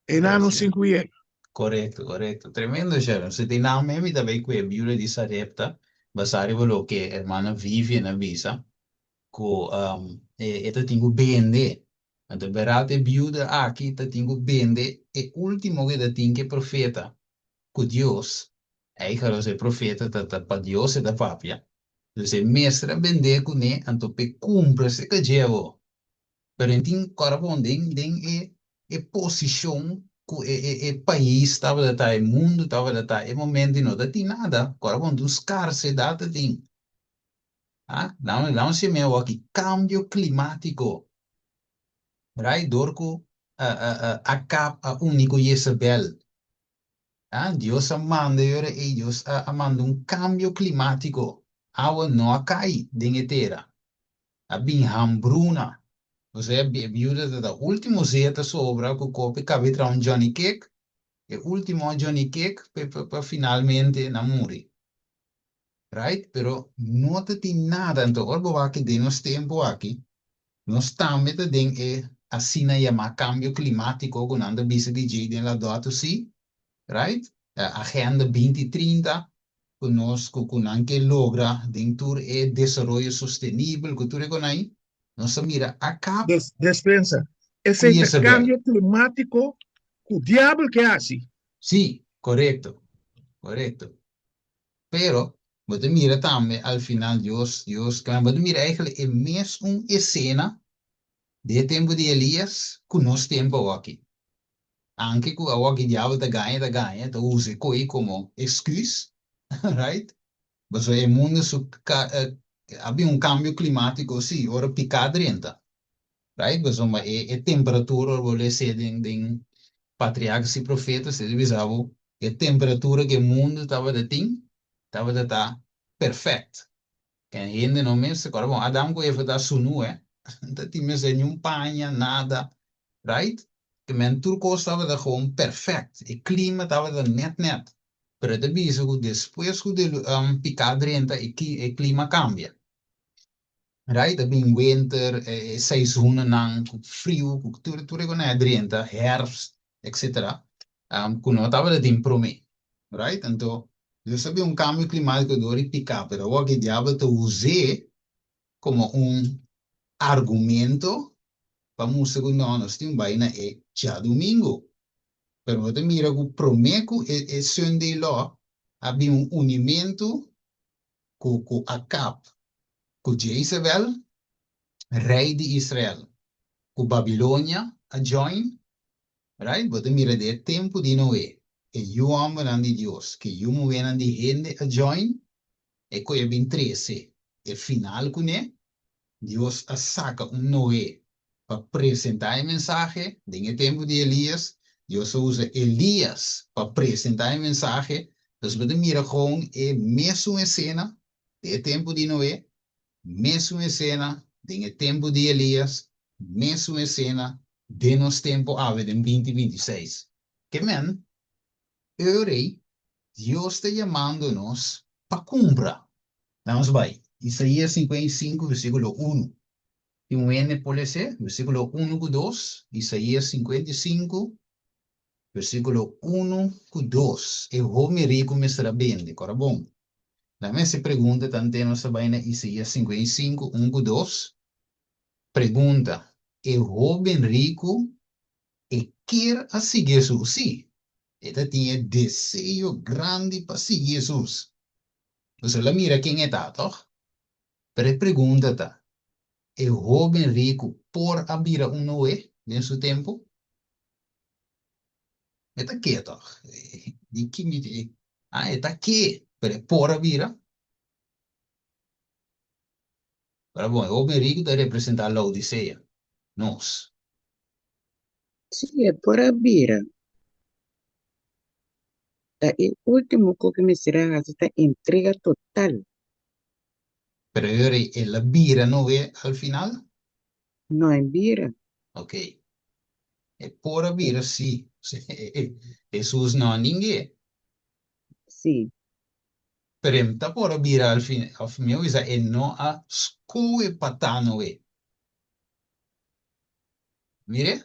E na no sin ku yega. Korekto, korekto. Tremendo, Sharon. Si tin nan mi ta bay ku e biuda di Sarepta, basá riba loke hermana Vivian a bisa, ku e ta tin ku bende. Anto berat e biuda aki ta tin ku bende e ultimo ku e ta tin ku e profeta, ku Dios. Eigelos e profeta ta ta pa Dios e ta papia. Dus e mester a bendé kuné anto p'e kumpra se kajewo. Pero e tin kòrda bon den den e e posishon ku e e e pais tabata ta, e mundu tabata ta e momento i no ta tin nada. Kòrda bon tin un skarsedat ta tin. Ah, dame dame si mi awor aki kambio klimátiko. Right? Dor ku Akab a uni ku Yesebel. Ah, Dios a manda e ora ei, Dios a, a manda un cambio climatico. Awa no a cai den e tera. A bin hambruna. Osea, e biuda ta ta ultimo zeta sobra cu kope cabe traha un Johnny Cake. E ultimo Johnny Cake pe, pa, pa finalmente nan muri. Right? Pero no ta tin nada. Anto, ora bo wak den nos tempo aki, nos tambe ta den e asina yamá cambio climatico cu nan ta bisa di djei den Laudato Si, right? Agenda binti trinta cu nos cu cu nan ke logra den tur e desaroyo sostenibel cu tur e conai, nos ta mira Acab Des, despensa. cu Esei ta Jezabel. cambio climatico cu diabel ke haci. Sí, corecto, corecto. Pero, bo ta mira tambe al final Dios, Dios, bo ta mira eigenlijk e mes un esena di e tempu di Elias ku nos tempu awoki. Anke ku awoki diabel ta gaña, ta gaña, ta usa e koi komo excuse, right? Pasobra e mundu su a bin un kambio klimatiko si, ora piká drenta. Right? Pasobra e e temperatura ora bo lese den den Patriarcas y Profetas e ta bisa bo e temperatura ku e mundu tabata tin tabata ta perfect. Ken hende no mester kòrda bon Adam ku Eva ta sunú eh no ta tin mester niun paña nada right? Ke men tur kos tabata gewoon perfect e klima tabata nèt nèt pero e ta bisa ku despues ku piká drenta e e klima kambia. Right, a bin winter, e seizoenennan ku friu, ku tur tur e konai a drenta, herfst, etcetera, ku no tabata tin promé. Right, anto Dios a bin un kambio klimatiko dor di piká, pero awor ki diabel ta us'é komo un argumento pa mustra ku no, nos tin bai na e djadumingu. Pero bo ta mira ku promé ku e e Sunday Law a bin un unimentu ku ku Akab ku Jezebel, rei di Israel, ku Babilonia a join, right? Bo ta mira den e tempu di Noe, e yu hòmbernan di Dios ku e yu muhénan di hende a join, e ku e bin trese e final kuné, Dios a saka un Noe pa presentá e mensahe. Den e tempu di Elias, Dios a usa Elias pa presentá e mensahe. Nos bo ta mira kon e mesun esena den e tempu di Noe, mesun esena den e tempu di Elias, mesun esena den nos tempu awe den binti 26. Ke men, e rei, Dios ta yamando nos pa kumpra. Nos bai Isaías 55 versíkulo unu. Tin un hende por les'é? Versíkulo unu ku dos, Isaías 55 versíkulo unu ku dos. E homi riku mester a bende, kora bon. Na mester pregunta tante nos ta bai na Isaías 55 un ku dos. Pregunta, E hoben riku e kier a sigui Hesus? Sí, e ta tin e deseo grandi pa sigui Hesus. Nos el a mira ken e ta, tòg? Pero e pregunta ta, e hóben riku por a bira un Noé den su tempu? E ta ke, tòg? Di ki mi Ah, e ta ke, pero e por a bira? Pero bon, e hóben riku ta representá Laodisea, nos. Sí, e por a bira. Ta e último ku ku mester a hasi ta entrega total. Pero e ora el a bira Noé al final? No a bira. Ok. E por a bira sí. Hesus no a ning'é. Sí. Pero e ta por a bira al fin, of mihó bisa e no a skohe pa ta Noé. Mire?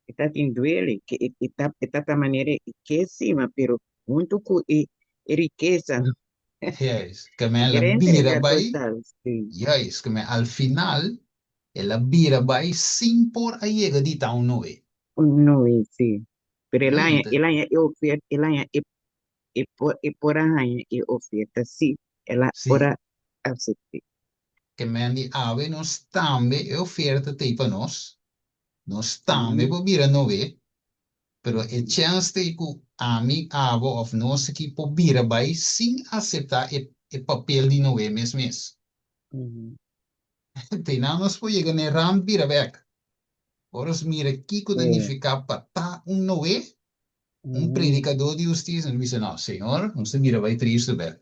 E ta tin duele, ke e e ta e ta ta manera e ke sima, pero huntu ku e e rikesa no. Juist, ke men el a Quiere bira entrega bai, total, sí. juist, ke men al final el a bira bai sin por a yega di ta un Noé. Un Noé, sí. Pero el Juist, haña, ento el haña e oferta, el haña e e por e por a haña e oferta, sí, el a por sí, a asept'é. Ke men di awe nos tambe e oferta t'ei pa nos, nos tambe por bira Noé, pero e chèns t'ei ku ami, abo òf nos aki por bira bai sin aseptá e e papel di Noé mes mes. T'einan nos por yega n'e rant bira bèk. Ora nos mira kiko ta nifiká pa ta un Noé, un predikadó di hustisia, nos bisa, no, Señor, nos ta bira bai tristu bèk.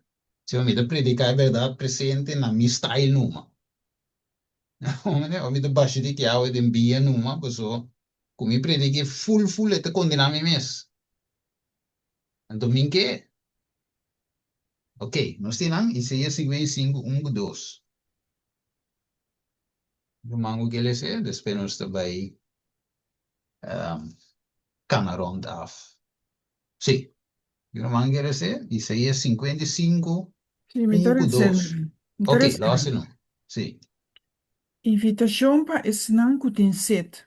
Señor, mi ta prediká e bèrdat presente na mi style numa. Of mi ta basha di kiawe den bia numa, paso ku mi predik'é ful ful e ta kondená mi mes. Anto min ke? Ok, nos tin nan Isaías 55, un ku dos. Ruman ku ke les'é, despues nos ta bai kana rònt af. Sí, mi ruman ke les'é, Isaías 55, Sí, mi ta un ku resé, dos. mi ta Ok, resé. lòs no. Sí. Invitashon pa esnan ku tin set.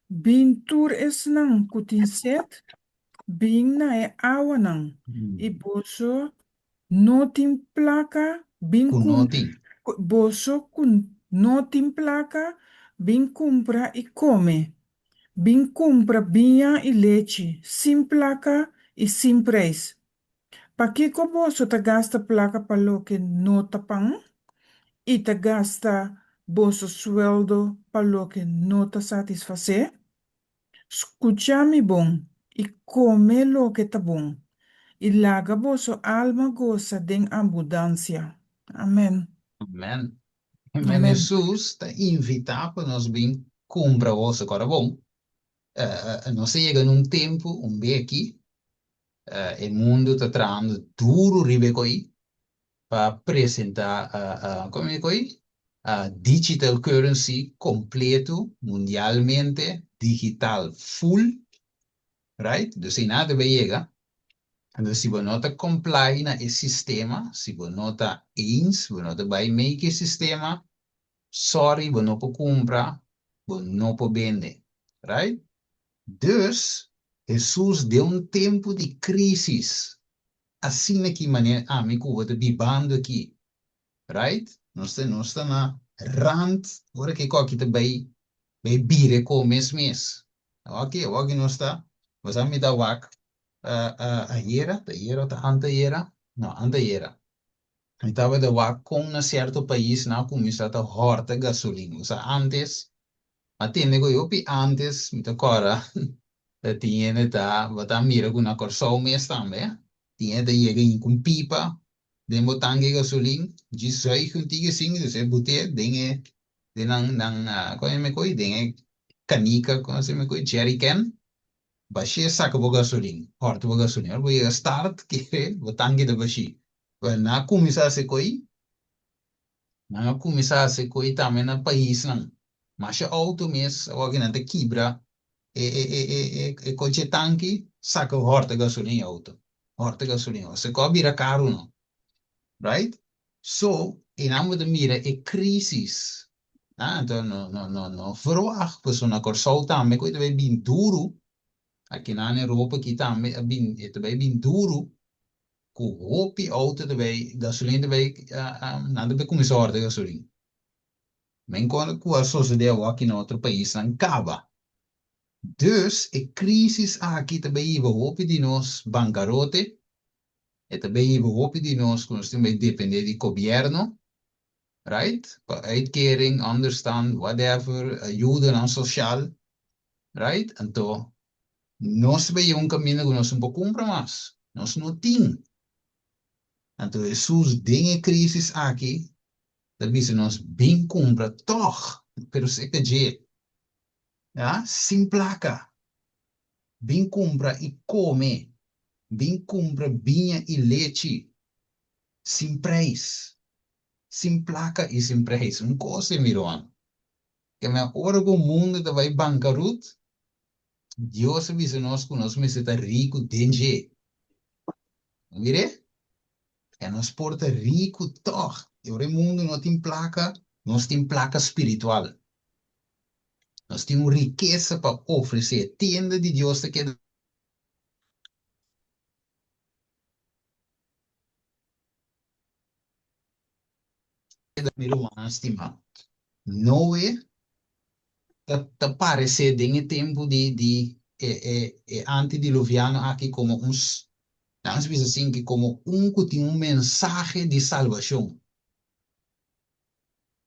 Bin tur esnan ku tin set, bin na e awanan, i boso no tin plaka, bin Ku no tin. Boso ku no tin plaka, bin kumpra i kome. Bin kumpra biña i lechi, sin plaka i sin preis. Pakiko boso ta gasta plaka pa loke no ta pan, i ta gasta boso sueldo pa loke no ta satisfasé? Skucha mi bon i kome loke ta bon, i laga boso alma gosa den abundansia. Amen. Amen. Amen. Hesus ta invitá pa nos bin kumpra boso kòrda bon. Nos a yega na un tempu, un beki, E mundu ta trahando duru riba e koi pa presenta como e koi digital currency completo mundialmente digital full right dus ei nada ta bay yega entonces si bo no ta comply na e sistema si bo no ta eens bo no ta bay mee cu e sistema sorry bo no por cumpra bo no por bende right dus. Hesus den un tempu di krísis, asina ki manera ami ku bo ta bibando aki, right? Nos ta nos ta na rand ora ku e koki ta bai bai bira e ko mes mes. Awor awor ki nos ta, bo sa mi ta wak ayera, ta ayera o ta antayera? No, antayera. Mi tabata wak kon na sierto pais nan a kuminsá ta hòrta gasolin. Bo sa ántes, a tende ku hopi ántes mi ta kòrda ta tin hende ta bo ta mira ku na Kòrsou mes tambe tin hende ta yega hinka un pipa den bo tanke gasolin djis zuig un tiki asin dus e but'é den e den nan nan kon e mekoi den e kanika kon se mekoi jerrycan bash'é saka bo gasolin hòrta bo gasolin ora bo yega start kere bo tanke ta bashí wèl nan a kuminsá hasi koi. Nan a kuminsá hasi koi tambe na paisnan. Masha outo mes awor ki nan ta kibra e e e e e e koche tanki saka hòrta gasolin e outo. Hòrta gasolin. Ose ku a bira karu no. Right? So, einan bo ta mira e krísis. Ah, anto no no no no verwagt pasobra na Kòrsou tambe ku e ta bai bin duru. Akinan na Europa aki tambe a bin e ta bai bin duru. Ku hopi outo ta bay gasolin ta bay nan ta bay kuminsá hòrta gasolin. Men kon ku a sosodé awor aki na otro paisnan kaba. Dus e krísis aki ta bay hiba hopi di nos bankarote, e ta bay hiba hopi di nos ku nos tin bay dependé di gobièrnu, right? Pa uitkering, onderstand, whatever, ayudanan sosial, right? Anto Nos ta bay un caminda cu nos no por cumpra mas. Nos no tin. Anto Hesus den e crisis aki ta bisa nos bin cumpra tog, pero seca dje. Ya, sin placa. Bin cumpra y come. Bin cumpra biña y lechi sin prijs. Sin placa y sin prijs. Un cos e mi ruman. Keme ora cu mundo ta bay bancarut, Dios a bisa nos ku nos mester ta riku den dje. Mir'é? E nos por ta riku tòg. I ora e mundu no tin plaka, nos tin plaka spiritual. Nos tin un rikesa pa ofresé. Tienda di Dios ta keda. Mi rumannan stimá, Noe ta ta paresé den e tempu di di e e e antidiluviano aki komo un nan a bisa asin ki komo un ku tin un mensahe di salbashon.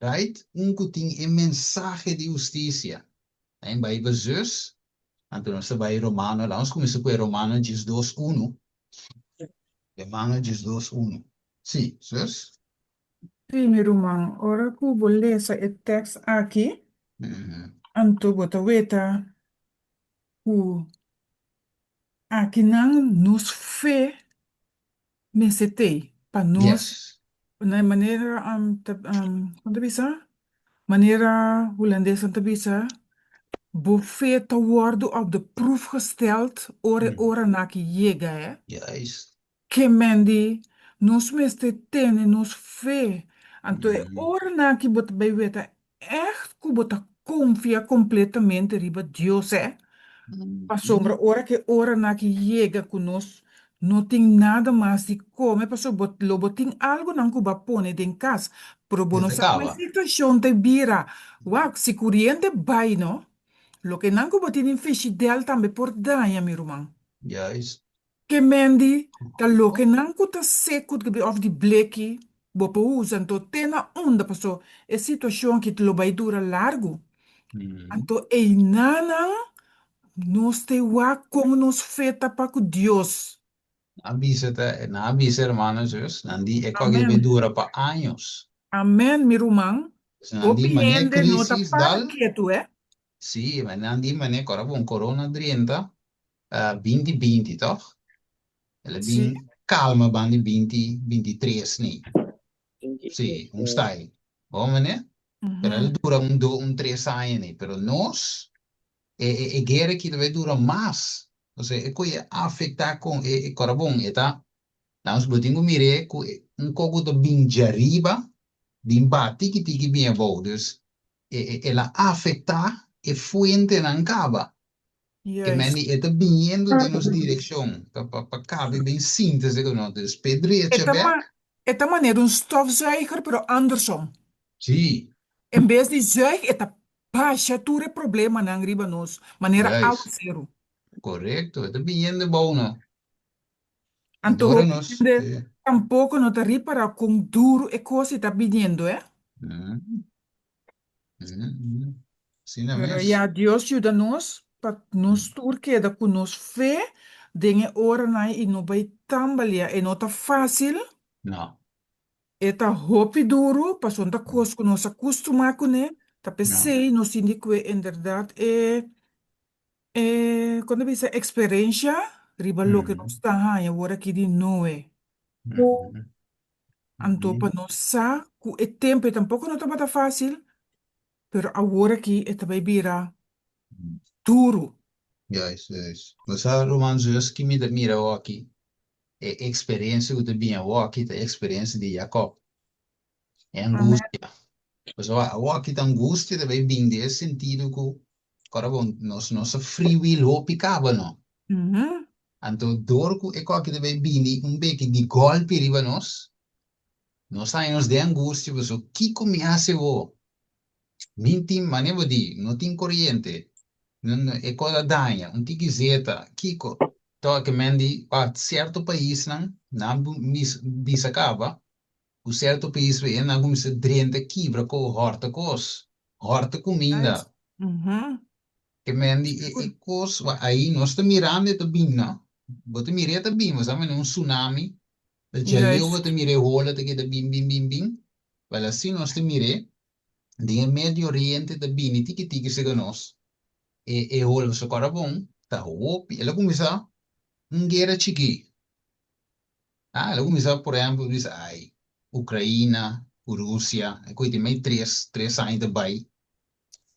Right? Un ku tin e mensahe di hustisia. Nan bai pa zus, anto nos ta bai Romano, laga nos kuminsá ku e Romano 12 unu. Romano 12 unu. Sí, zus? Sí, mi ruman, ora ku bo lesa e tèks aki, anto bo ta weta ku akinan nos fe mester t'ei pa nos, Yes. na e manera ta kon ta bisa? Manera hulandesnan ta bisa, bo fe ta wòrdu op de proef gesteld ora e oranan aki yega, hè. Juist. Ke men di, Nos mester tene nos fe. Anto e oranan ki bo ta bai weta ègt ku bo ta konfia kompletamente riba Dios, hè. Pasobra ora ku e oranan ki yega ku nos no tin nada mas di kome, pasobra bo lo bo tin algunan ku bo a pone den kas, pero bo no Mester sa kon e kaba. situashon ta bira. Wak, si kuriente bai no, loke nan ku bo tin den fishidèl tambe por daña, mi ruman. Juist. Ke mendi ta loke nan ku ta seku òf di bleki bo por usa anto te na unda paso e situashon aki lo bai dura largu. Anto einanan nos te wak kon nos fe ta pa ku Dios. Nan a bisa ta, nan a bisa hermano en zus, nan di e kòke ta bai Amen. dura pa años. Amen mi ruman. Dus nan di Hopi manera hende no ta crisis para dal, ketu eh. si, nan di manera kòrda bon corona drenta, 20 20 toch? El a Sí. bin calma banda di 20 23 ni. Sí, un style. Bon meneer? Pero el dura un do, un tres aña ni. Pero nos, e, e, e guerra aquí ta dura mas. Osea, e koe afecta con e, e corabon, e ta, nos bo tin ku mire ku un koko ta bin djariba, bin ba tiki tiki bin abou. Dus, e, e, el a afecta e fuentenan kaba. Ke Juist. men di e ta biniendo den nos direkshon, pa pa pa kabe ben sinta esei ku nos. Dus p'e E drecha ta bèk. ma e ta manera un stofzuiger pero andersom. Sí. En bes di zuig e ta basha tur e problemanan riba nos manera Juist. awaseru. Korekto, e ta biniendo bou no. Anto Anto ora hopi nos, hende sí. tampoko no ta ripara kon duru e kos ei ta biniendo, eh. Mm. Asina Pero mes. ya Dios yuda nos pa nos tur keda ku nos fe den e oranan i no bai tambaleá. E no ta fásil, No. e ta hopi duru, pasobra ta kos ku nos a kustumá kuné. Ta No. p'esei nos tin di kue inderdat e e kon ta bisa eksperensha riba loke nos ta haña awor aki di Noe. Anto pa nos sa ku e tempu ei tampoko no tabata fásil, pero awor aki e ta bai bira duru. Juist, juist. Bo sa, ruman zus, ki mi ta mira awoki? E eksperensia ku ta bini awoki ta e eksperensia di Jakòb. E Amèn. angustia. Pasobra awoki ta angustia ta bai bini den e sentido ku, ora bo, nos no sa free will hopi kaba no. Anto dor ku e koki ta bai bini un beki di gòlpi riba nos, nos haña nos den angustia pasobra kiko mi hasi awor? Mi tin, manera bo di, no tin koriente, e kos a daña, un tiki zeta, kiko? Tòg ke men di, pa sierto paisnan nan bisa kaba ku sierto pais bai nan kuminsá drenta kibra ko hòrta kos, hòrta kuminda. Ke men di e e kos wa ahi nos ta mirando e ta bin no. Bo ta mira e ta bin, bo sa manera un tsunami, ta djaleu bo ta mira e hola ta keda bin bin bin bin. Wel asi nos ta mir'é den e Medio Oriente ta bini tiki tiki serka nos e e hola pasobra kòrda bon ta hopi. El a kuminsá un guera chikí. Ah, el a kuminsá por ehèmpel bisa ai Ukraina ku Rusia e koe tin mai tres tres aña ta bai.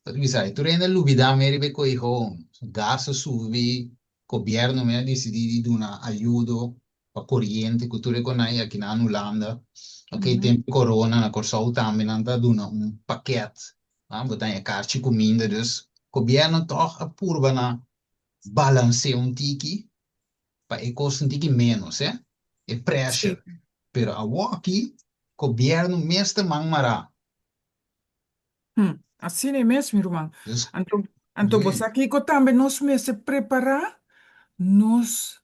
Ta bisa ay, tur hende a lubida me riba e koiho. Gas a subi, gobierno me a dicidi di duna ayudo pa coriente cu tur e conai aki nan Hulanda. Ok, tempo corona na Corsou tambe nan ta duna un pakket, ah, bo ta haña karchi cuminda. Dus gobierno toch a purba na balancea un tiki pa e kos un tiki menos, eh, e pressure. Pero awoki gobierno mes ta man mara. Hm, asina e mes, mi ruman. Dus, Anto, anto bo sí. sa kiko tambe nos mester prepará nos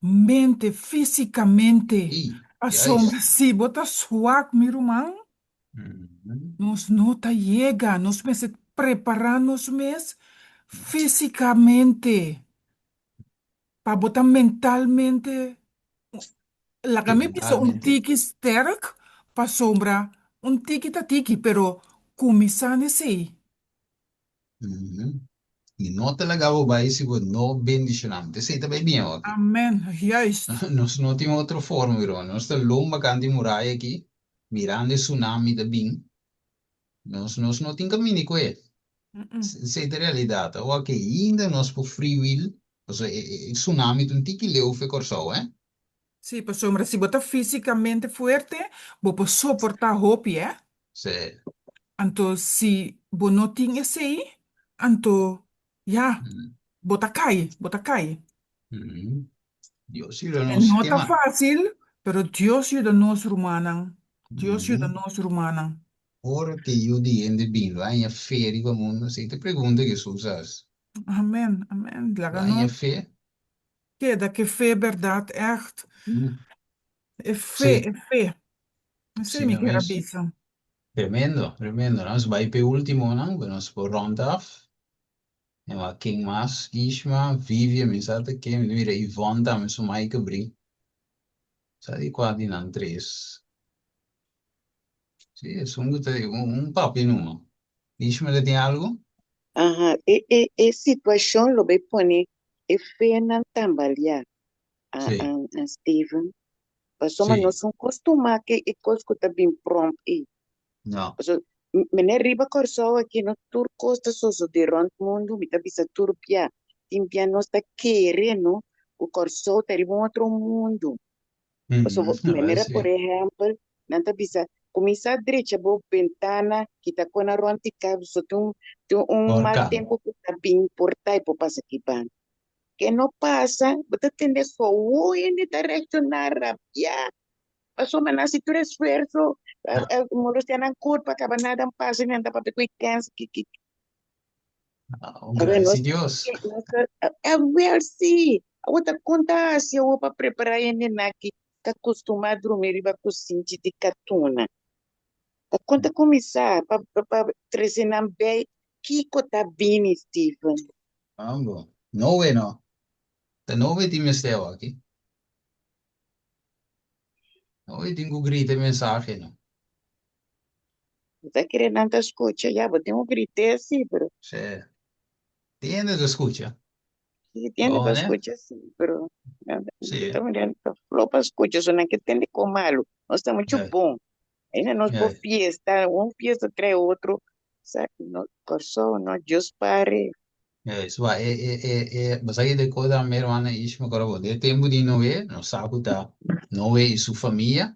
mente físikamente. Sí, Pasobra juist. si bo ta swak, mi ruman, Mhm. nos no ta yega. Nos mester prepará nos mes físikamente pa bo ta mentalmente Laga Sí, mi bisa un mentalmente. tiki sterk pasobra un tiki ta tiki pero kuminsá n'esei. Mhm. Mi no ta laga bo bai si bo no bendishoná mi. Esei ta bai bien oki. Amen, juist. Nos no tin otro forma, mi ruman. Nos ta lomba kant di muraya aki, mirando e tsunami ta bin. Nos nos no tin kaminda ku e. Esei ta realidat. Awor ke ainda nos por free will, pasobra e e tsunami ta un tiki leu for Kòrsou, eh. Sí, pasobra si bo ta físikamente fuerte, bo por soportá hopi, eh. Sí. Anto si bo no tin esei, anto ya, bo ta kai, bo ta kai. Dios yuda E nos. no Ke ta mas? fásil, pero Dios yuda nos rumannan. Dios yuda nos rumannan. Ora ku e Yu di hende bin, lo haña fe riba mundu? Esei ta e pregunta ku Hesus a hasi. Amen, amen. Lo Laga haña nos fe? keda ku e fe bèrdat ègt. E fe, Sí, e fe. Esei mi asina kier a mes. bisa. Tremendo, tremendo. Nos bai p'e últimonan, ku nos por rònt af. E wak ken mas? Ishma, Vivian, mi sa ta ken. Mi ta mira Yvonne tambe su mic abrí. Sa di kua di nan tres. Sí, esun ku ta un, un papia numa. Ishma ta tin algu? Aha, e e e situashon lo bai pone e fenan tambaleá, a Sí, a a Steven. Pasobra sí. nos no kostumá ke e kos ku ta bin pròmp ei. No. Pasobra mene riba Kòrsou aki no tur kos ta sosodé rònt mundu, mi ta bisa tur bia. Tin bia nos ta kere no ku Kòrsou ta riba un otro mundu. Pasobra Wel manera sí. por ehèmpel nan ta bisa. Kuminsá drecha bo bentana, kita kona rònt di kas, pasobra tin un tin un mal Orkan. tempu ku ta bin por ta i por pasa aki banda. Ke no pasa, bo ta tende gou hende ta reakshoná rabiá, pasobra nan hasi tur esfuerso, molestiá nan kurpa, kaba nada a pasa i nan ta papia ku e kèns, ki ki. Oh, gracias a Dios. Awel sí, awor ta kon ta hasi awor pa prepará hendenan ki ta kustumá drumi riba kusinchi di katuna? Ta kon ta kuminsá pa pa trese nan bei? Kiko ta bini, Steven? Ambo. Noe no. Ta Noe tin mester aki. Noe tin ku grita e mensahe no. Bo ta kere nan ta skucha? Ya, bo tin un grité sí, pero. Sí. Tin hende ta skucha. Sí, tin hende ta skucha sí, pero. Sí. Ta mirando ta flou pa skucha, so nan ke tende kon malu. Nos ta muchu bon. Ainda nos por fiesta, un fiesta trae otro. Sa, no, Kòrsou no, Dios pare. Juist, wa e e e e basa ki de koda mi hermana Ishma kora bo. Den e tempu di Noe, nos sa ku ta Noe i su famia,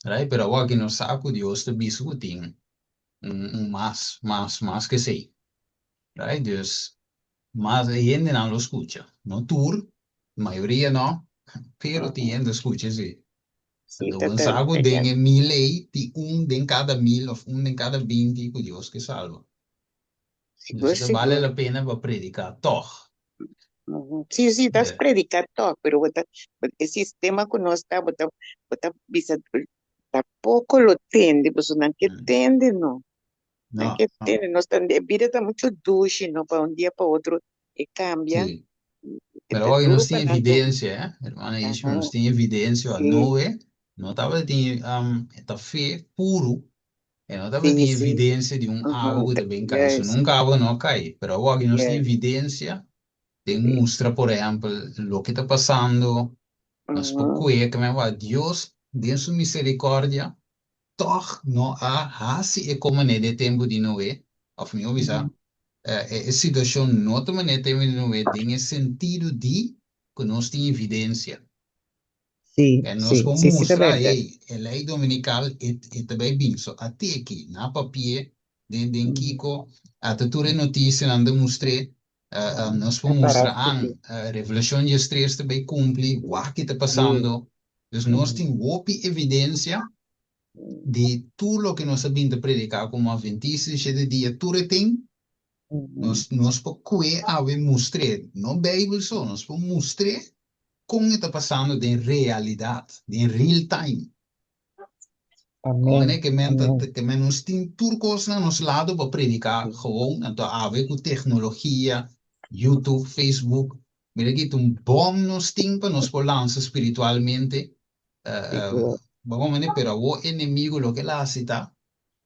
right? Pero awor aki nos sa ku Dios ta bisa ku tin un un mas, mas, mas ke esei, right? Dus mas e hendenan lo skucha. No tur, mayoria no, pero tin hende skucha si. Sí, Anto ta bo ta sa ku ta den e mil ei tin un den kada mil òf un den kada 20 ku Dios ke salba. Sigur, Dus ta bale sigur. la pena pa prediká tòg. Sí, sí, ta Yeah. prediká tòg, pero bo ta, e sistema ku nos ta, bo ta, bo ta bisa ta poko lo tende, pasobra nan ke tende no. Nan No, ke no. tende, nos ta, e bida ta muchu dushi no, pa un dia pa otro e kambia. Sí. E Pero ta awor duru nos pa tin nan tuma. evidensia, eh, hermana Ishma, Aha. nos tin evidensia, Sí. Noe no tabatin, um, ta fe puru E no Sí, tabatin sí. evidencia di un awa Ujú. ku ta bin kai. So Yes. nunka awa no a kai. Pero awor aki nos tin Yes. evidencia den Sí. mustra, por ehempel, loke ta pasando. Nos por Ujú. kue ke men wak Dios den su misericordia tòg no a hasi e kon manera den tempu di Noe, òf mihó bisa, e e situashon no ta manera tempu di Noe den e sentido di ku nos tin evidencia. Sí, En nos sí, por sí, sí ta mustra, berdad. hey, e ley dominical e, e ta bay bin. So a teki, na papié, den, den Mm. kiko, ata tur e noticianan ta mustr'é. Uh, um, nos por Ta para mustra sí. an, uh, Revelacion 13 ta bay cumpli, wak ki ta Sí. pasando. Dus nos Mm. tin hopi evidencia di tur loke nos a bin ta predica como Adventista di shete dia, tur e tin. Mm. Nos, nos por kue awe mustr'é, no Bijbel so, nos por mustr'é kon e ta pasando den realidat, den real time. Amen. Amen. Ke men ta, Amen. ke men nos tin tur kos na nos lado pa prediká gewoon. Anto awe ku teknologia, YouTube, Facebook, mira ki ta un bòm nos tin pa nos por lansa spiritualmente. Sigur. Bo komprende? Pero awor enemigo loke el a hasi ta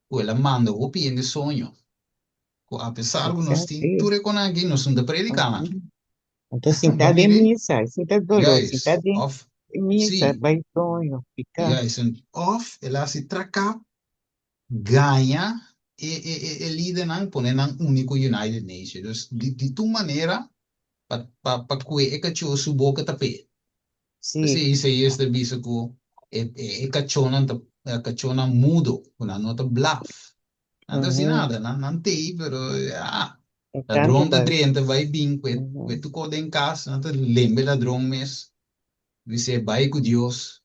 ku el a manda hopi hende soño. Ku apesar ku nos tin Exactly. tur e konan aki, nos no ta prediká nan. Mhm. Anto sinta den misa, sinta dolor, sinta Juist, den of misa, sí, bai soño, piká. juist, en of el a hasi traká, gaña e, e, e, e lidernan, pone nan uni ku United Nations. Dus di, di tur manera pa, pa, pa kue e kachó su boka ta p'e. Sí. P'esei Isaías ta bisa ku e, e, e kachónan ta kachónan mudo, ku nan no ta blaf. Nan ta hasi nada, nan, nan t'ei, pero ah, Ladron ta drenta bai bin ku e ku e tuko den kas, nan ta lembe ladron mes, bis'é bai ku Dios.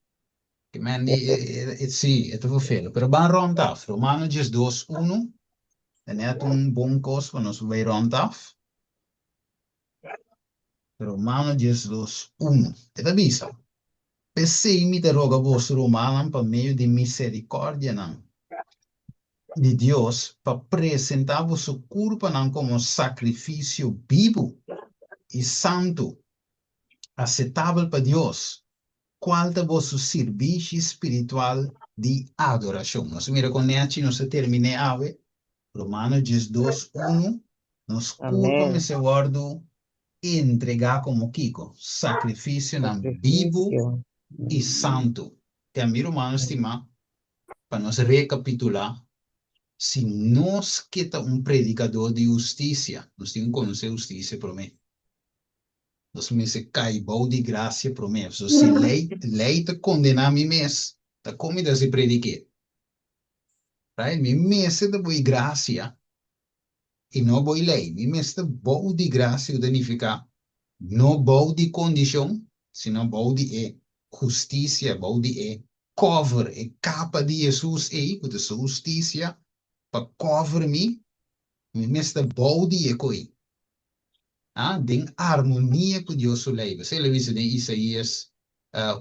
Ke men di e e si, e ta vervelen. Pero ban rònt af. Romano 12 unu, ta nèt un bon kos pa nos bai rònt af. Romano 12 unu, e ta bisa, P'esei mi ta roga boso rumannan pa medio di miserikòrdianan di Dios pa presentá boso kurpanan komo sakrifisio bibu i santu, asetabel pa Dios, kual ta boso sirbishi spiritual di adorashon. Nos a mira kon nèchi nos a terminé awe, Romano 12, unu, nos kurpa Amén. mester wòrdu entregá komo kiko? Sakrifisionan bibu Sacrificio. i santu. Te ami rumannan stimá, Pa nos rekapitulá, si nos ke ta un predikadó di hustisia, nos tin ku konosé hustisia promé. Nos mester kai bou di grasia promé. So, si lei, lei ta kondená mi mes, ta kon mi ta hasi predik'é? Right? Mi mester ta bou grasia i no bou lei. Mi mester ta bou di grasia ku ta nifiká no bou di kondishon, sino bou di e hustisia, bou di e cover, e kapa di Hesus ei, ku ta su hustisia, pa cover mi, mi mester ta bou di e koi. Ah, den armonia ku Dios su lei. P'esei el a bisa den Isaías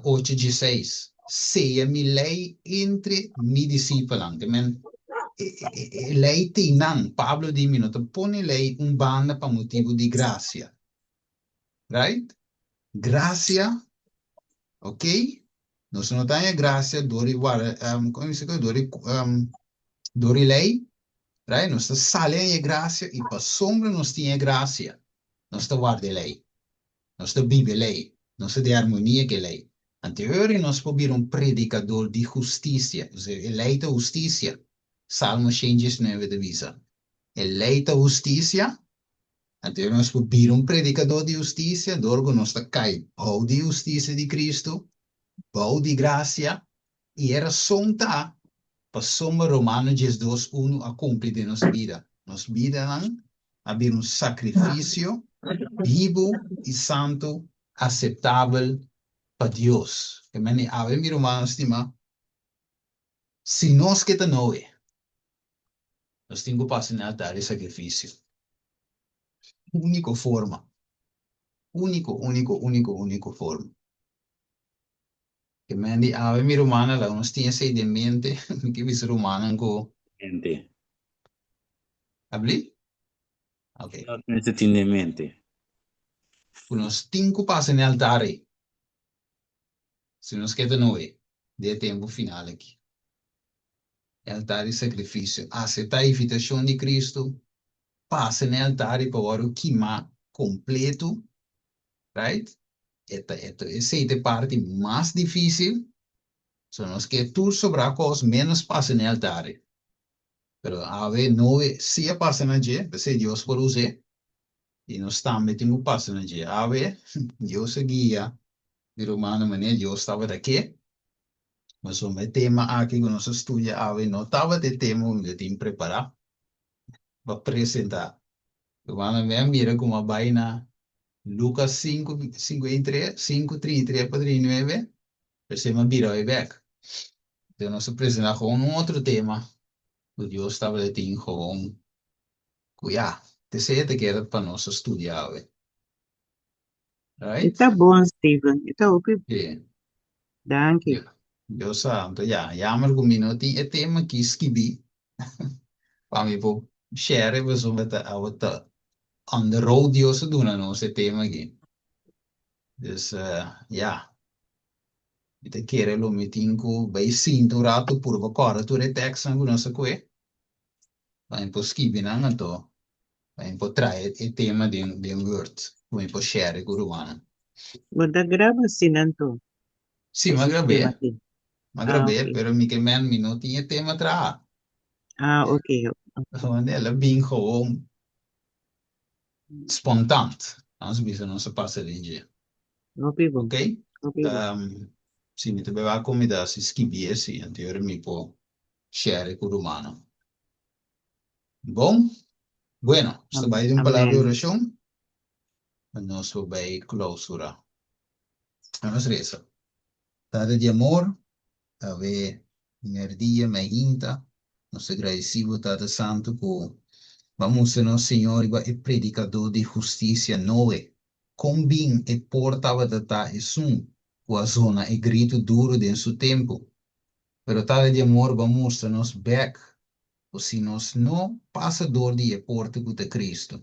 ocho dieseis, Sea mi lei entre mi disipelnan. Te men, e lei t'ei nan. Pablo di, Mi no ta pone lei un banda pa motibu di grasia. Right? Grasia, ok? Nos no ta haña grasia dor di warda, kon mi bisa ku? Dor di, dor di lei, right? Nos ta sali haña e grasia i pasobra nos tin e grasia, nos ta warda e lei. Nos ta biba e lei. Nos ta den armonia ku e lei. Anterior nos por bira un predikador di hustisia. E lei ta hustisia. Salmo shen diesnuebe ta bisa, E lei ta hustisia. Anterior nos por bira un predikador di hustisia dor ku nos ta kai bou di hustisia di Kristu, bou di grasia. I e rason ta pasobra Romano diesdos unu a kumpli den nos bida. Nos bidanan a bira un sakrifisio bibu i santu aseptabel pa Dios. Ke men di awe, mi rumannan stimá, si nos ke ta Noe, nos tin ku pasa na e altar di sakrifisio. Úniko forma. Úniko, úniko, úniko, úniko forma. Ke men di awe, mi rumannan, laga nos tin esei den mente. Mi ke bisa rumannan ku. Mente. Abli? Ok. Nos mester tin den mente. Ku nos tin ku pasa na e altar ei. Si nos ke ta Noe den e tempu final aki. E altar di sakrifisio. Aseptá e invitashon di Kristu. Pasa na e altar ei pa wòrdu kimá kompletu. Right? E ta, e ta, esei ta e parti mas difísil. So nos ke tur sobrá kos ménos pasa na e altar ei. Pero awe Noe sí a pasa na dje, p'esei Dios por us'é, i nos tambe tin ku pasa na dje. Awe Dios a guia mi rumannan manera Dios tabata ke, pasobra e tema aki ku nos a studia awe no tabata e tema ku mi ta tin prepará pa presentá. Rumannan, mi a mira ku mi a bai na Lukas sinku, 53, sinku, 33 pa 39, p'esei mi a bira bai bèk. Entonces nos a presentá gewoon un otro tema ku Dios tabata tin gewoon ku ya, t'esei e ta keda pa nos a studia awe. E Right? ta bon, Steven. E ta hopi. Sí. Danki. Dios sa. Anto ya, jammer ku mi no tin e tema aki skibí pa mi por share pasobra ta awe ta on the road Dios a duna nos e tema aki. Dus ya, mi ta kere lo mi tin ku bai sinta un ratu purba kòrda tur e tèkstnan ku nos a kue pa mi por skibi nan anto pa mi por trae e tema den den Word ku mi por share ku rumannan. Bo ta graba asina anto? Sí, E mi a grab'é, sistema aki. mi a Ah, grab'é, ok. pero mi ke men mi no tin e tema traha. Ah, ok. Wanneer el a bin gewoon spontant. Nos bisa nos a pasa den dje. Hopi bon. Ok? Hopi bon. Um, si mi ta beba comida si skibié si, anto mi por share ku rumannan. Bon? Bueno, nos ta bai den un palabra di Amen. orashon, nos por bai clausura. Nos resa. Tata di amor, Awe merdia mainta nos ta gradeci bo Tata Santo cu bo a mustra nos Señor riba e predicador di husticia Noe con bin e por tabata ta esun cu a zona e grito duro den su tempo. Pero Tata di amor bo a mustra nos bek cu si nos no pasa door di e porta cu ta Cristo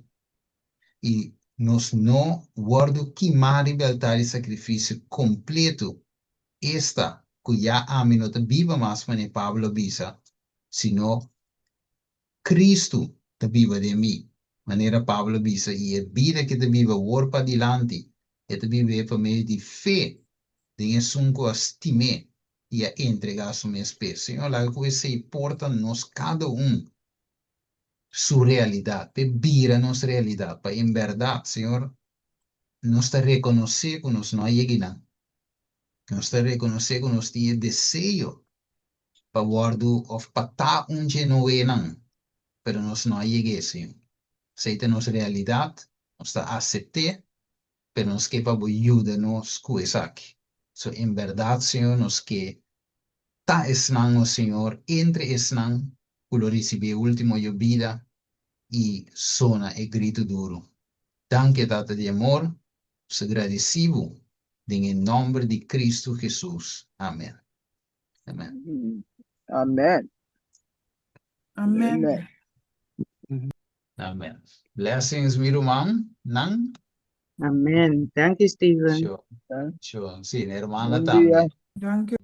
y nos no wordo kima riba e altar di sacrificio completo Esta, ku ya ami no ta biba mas manera Pablo a bisa, sino Kristu ta biba den mi, manera Pablo a bisa, i e bida ku e ta biba awor padilanti, e ta bib'é pa medio di fe den esun ku a stim'é i a entregá su mes p'e. Señor, laga ku esei por ta nos kada un su realidat, p'e bira nos realidat, pa en bèrdat, Señor, nos ta rekonosé ku nos no a yega einan. Nos ta rekonosé ku nos tin e deseo. pa wòrdu òf pa ta un dje Noenan, pero nos no a yeg'é, Señor. Esei ta nos realidat, nos ta asept'é, pero nos ke pa bo yuda nos ku esaki. So, en bèrdat, Señor, nos ke ta esnan, o Señor, entre esnan ku lo risibí e último yobida i sona e gritu duru. Danki, Tata di amor, nos ta gradisí bo den e nòmber di Kristu Hesus. Amen. Amen. Amen. Amen. Amen. Amen. Blessings, mi ruman. Nan. Amen. Danki, Steven. Sure. Sure. Sí, mi hermana Buen dia. tambe. Danki.